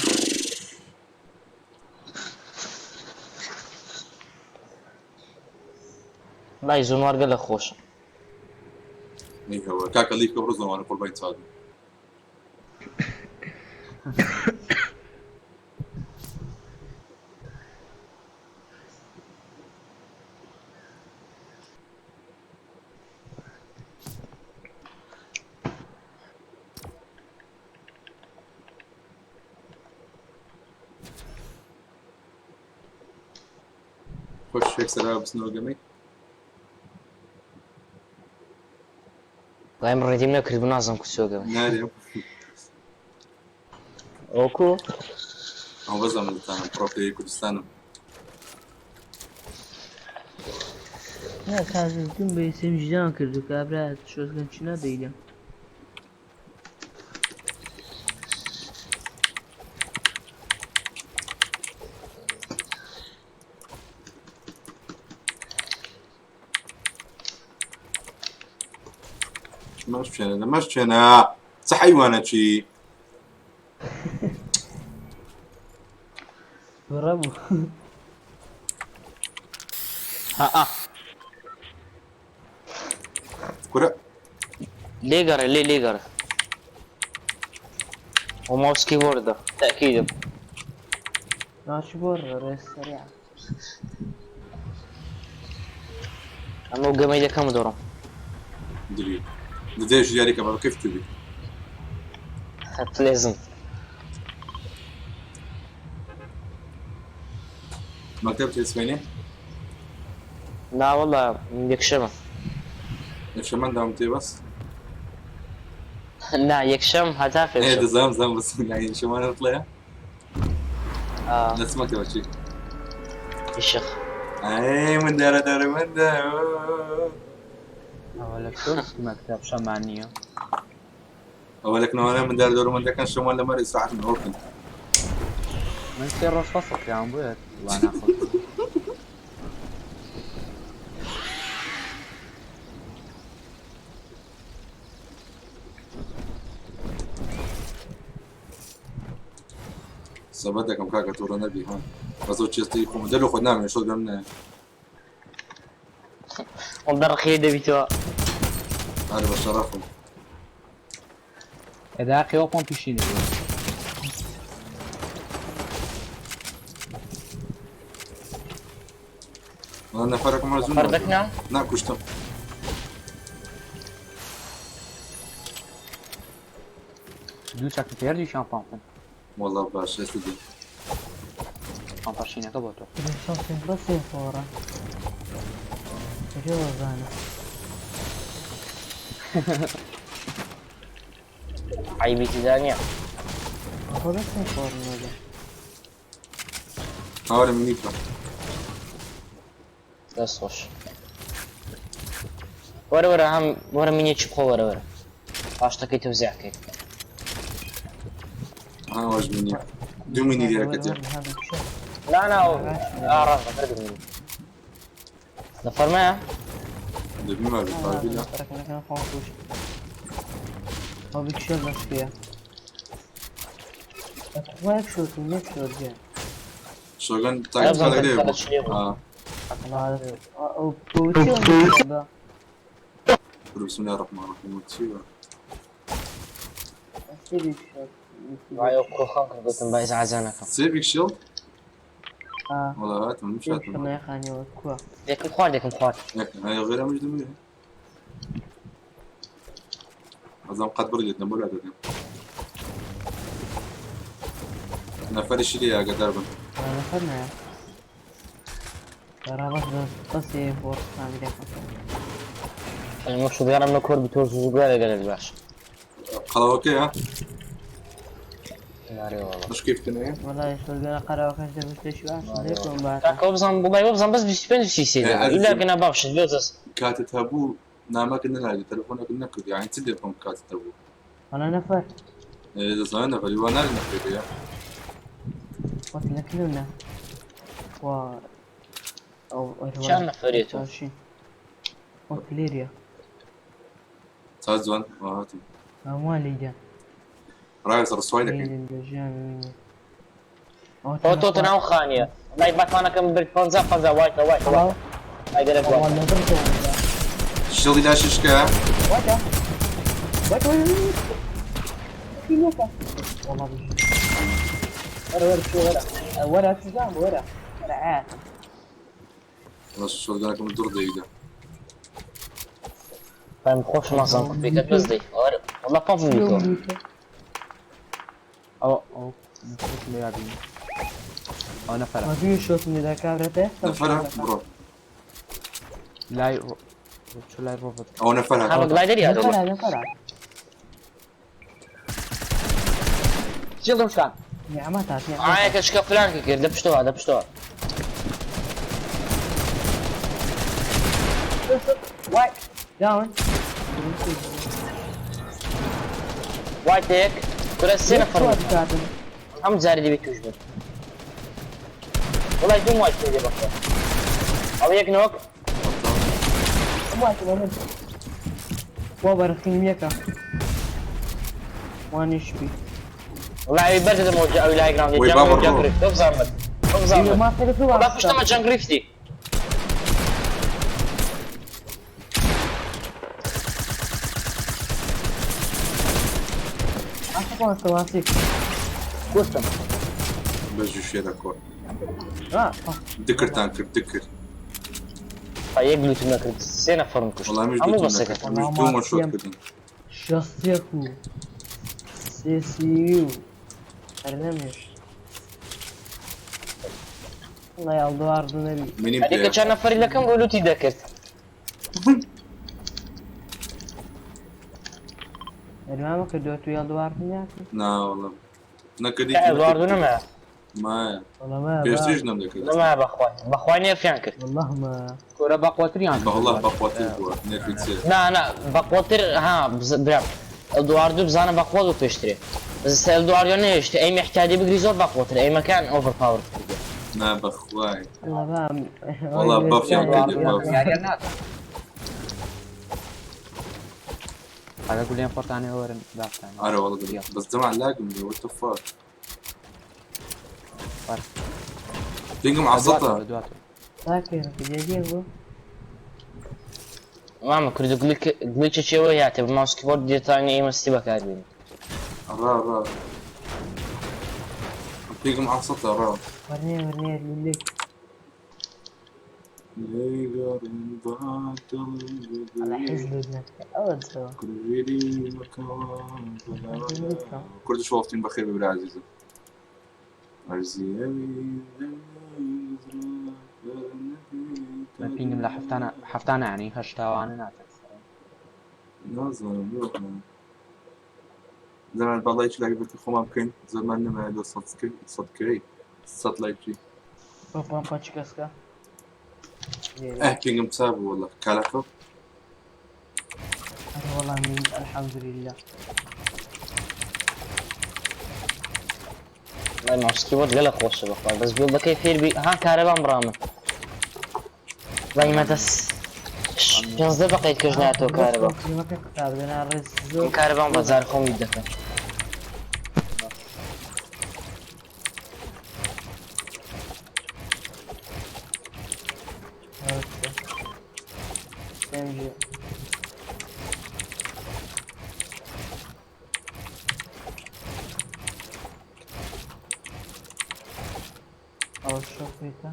وەڵای زۆنوار گەلە خۆشە. نەیهەوە کاکە لیف کە بڕۆ زۆنوارە قوربانی چاوت. خۆش یەک سەرا بچنەوە گەمەی. وەڵای من ڕێدیم نەکرد بوو نازم کوچۆگەم. نارێم. ئۆکو ئەو بەزەم دەتانم پرۆپلەی کوردستانم. نا تازە دوم بە سێم ژیان کردو کابرا شۆزگەن چی نادەیدەم. مەش بچێنە لە مەش بچێنە چ حەیوانە چی؟ تووڕە بوو. ها ئا کورە لێگەڕێ لێ لێگەڕێ. وماوس کیبۆردە تەئکیدم. ناچی بۆ ڕێ سەریع. ئەمە گەمەی دەکەم دۆڕم. دری دەدێژ یاریکە بە کەف توبی. پلێزم. مەکتەب تێ سبەینێ؟ نا وەڵا یەکشەمە. یەکشەمەن داوم تێ بەس؟ نا یەکشەم هەتا ئێ پێشەم. دەزانم زانم بەس یانی یەکشەمانە بڵێ؟ ئا لە چ مەکتەبە چی؟ ئیشق. ئەی من دارە دارە من دارە. ئەوە لە چۆن مەکتەب شەمان نییە؟ ئەوە لەکنەوانە من دارە دەورە من دەکەن شەمان لە مەر ئیسراحەت من ئەوکن. من سێ ڕۆژ فەسڵ کراوم بۆیە وا ناخۆش. سەبەت دەکەم کاکە تووڕە نەبی ها. بەس ئەو چێستەی خۆم دەلو خۆت نامێ شۆت بەم نایە. وەڵ دەڕخێ دەبیتەوە. ئارە بە شەڕەفم. ئەداقیەوە پۆمپیشی نەبوو. وەڵا نەفەرەکەم هەر زوو نەفەر دەکنا؟ نا کوشتم. دوو چەکم پێ هەردووکیان پۆمپن. وەڵا باش ئێستا دێ. پۆمپەشینەکە بۆ تۆ. بەسێ فۆڕە. بەجێ وەزانە. عەیبی تێدا نییە. خۆ بەسێ فۆڕ نەبێ. هاوارە منی بکە. دەست خۆش. وەرە وەرە هەم وەرە منیەکی بخۆ وەرە وەرە. پاشتەکەی تەوزیع کەیت. ها واش منی. دوو منی لێرەکەتێ. نا نا ئا ڕاستە هەردوو منی. نەفەرمایە؟ دەبی ما بێ قابلە. ئەو بکشێ بەشکەیە. خوا یەک شۆت و نەک شۆت گیان. شۆگەن تاکتیکە لێ بوو. ئا ئەو بۆچی بە بسم الله الرحمن الرحيم چی بوو؟ ئەستی بکشێت. وای ئەو کۆخەم کرد گوتم با ئیزعاجیان نەکەم. سێ بیگ شیڵد؟ آه. وەڵا هاتم منیش هاتم. شڵێخانەوە کووە دێکم خوارد دێکم خوارد. ئەی غێرە منیش دەمێ. ئەزام قەت بڕیت نە بۆ لا دەدەم. نەفەریشی لێ ئاگادار بن. نەفەر نایە ترى بس بس بس بۆ سامیرەکە ئەمە شوگارم لە کۆر بتۆ زوو گوارە گەلێک باش. قەڵەوەکەیە؟ نارێ وەڵا. مش كيف تنية؟ وەڵای شۆرگەرە قەرەوەکەش دەبێت باش لێکم باتە کاکە بزانم بڵای بزانم بەس 25 33 ئێ، دەبێ. ئەزیزم. ئیلا گەنا باشت بێ دەست. كاتت هبو نامك نلاقي تلفونك نكد يعني تليفون كاتت هبو وەڵا نەفەر إذا زمان فليوانا نكد يا وقت لەکنونە و ئەو چیان نەفەرێتەوە؟ وەکلێریە تازوان وهاتم هەمووان لێیدا رايس رسواي لك لێژیان ئەوە تۆ تەناو خانیە. وەڵای باتمانەکەم برد 50 50 وایتە وایتە وایتە. وای گەلێک وایتە. شغلي لا ششكا والله بيجي ورا ورا شو ورا ورا تزام ورا ورا عاد والله شو لكم الدور دقيقة فاهم خۆش نازانم کوپێکە بەس دەی. ئەوە وەڵا پاف بوویتەوە. ئەو ئەو نەفەرێک لێ بینی ئەو نەفەرە ما في شوت من ذا كابرته نفرها برو لای چ لای ڕۆڤەت او نفرها هەمە گلایدەری هاتەوە. نفرها نفرها شیڵدم شکان نعمتها ئایا کە شکە فلانکی کرد لە پشتەوە لە پشتەوە. واي داون وایتێک کورە سێ نەفەر بوو. كاتب هەموو جارێ دەبێت توش بن. وەڵای دوو وایت پێ دێ بەخوا. ئەوە یەک نۆک وا بەرخین یەکە وانیش بی وەڵای ئەوی بەردەدەمەوە ئەوی لای گراوندی وەی بابە ڕۆ. جەنگریفت بزانمت بزانمت. ما تلفي وەڵا پشتەمە جەنگریفتی. واسيك کوشتم بس شو كور اه دكر تانكر دكر ئا یەک لوتم نەکرد سێ نەفەرم کوشت. والله مش هەموو دوتم بەسەکە. نكد مش دوم شوت كدن شخصيك سي سي يو برنامج الله يالدو عرض نبي ميني ئەرێ کە بلاير چەند نەفەری لەکەم بۆ لوتی دەکرد. الماما كدوتو يالدو عرض نياكي نا والله نكدي ئەدواردو نەمایە. ما والله ما بيشتريش نم دكر نەمایە بەخوای بەخوای نێرفیان کرد. والله ما کۆرە بەقوەتریان والله بقوتي بوا نيرفيتسير نا نا بەقوەتر ها برام ئەلدواردو بزانە بەقوەت و پێشترێ. بەس ئەلدواردۆ نەهێشت ئەی محتاجی بگری زۆر بەقوەتر ئەی مەکان ئۆڤەر پاوەر کردێ. نا بخواي والله ما والله بف يا كده بف یاریان ناکە ئەگە گولێن خۆتانێ وەرن بافتانێ انا والله دل. بس زمان لاقم وات ذا فاك بينجم عصتها دواتەوە لكن في جديد مامە کوردو گلیچە چێوە هاتێ بە ماوس کیبۆرد دێتانی ئێمە ستی بەکاربێنی. را را بينجم عصتها را ورني ورني لليك على حزب ابنك أول سوا كل شو وقتين بخير ببلا عزيزة من پینگم لە هەفتانە هەفتانە ینی هەشتاوانە ناچێت نازانم زمان باڵای چ لاگە بێت خۆمان بکەین زمان نەمایە لە سەد کەی سەد لایکی بابا باتشكاسكا ئەه پینگم چا بوو وەڵا کالەکە والله من الحمد لله وەڵای ماوس کیبۆرد گەلە خۆشە بەخوای بەس بیڵدەکەی فێربی ها کارەبام بڕامن. وەڵای مەدەس 15 دقیقە کەش ناتەوە کارەبا. کارەبام بەزار خۆم دەکەم. ئەوە شۆپیتە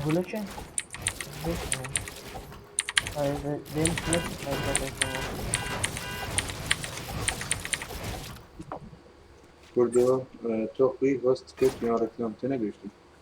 گولەکێ Benim کوردۆ تۆ خۆی هۆست کرد یان ڕێکلام تێنەگەیشتم.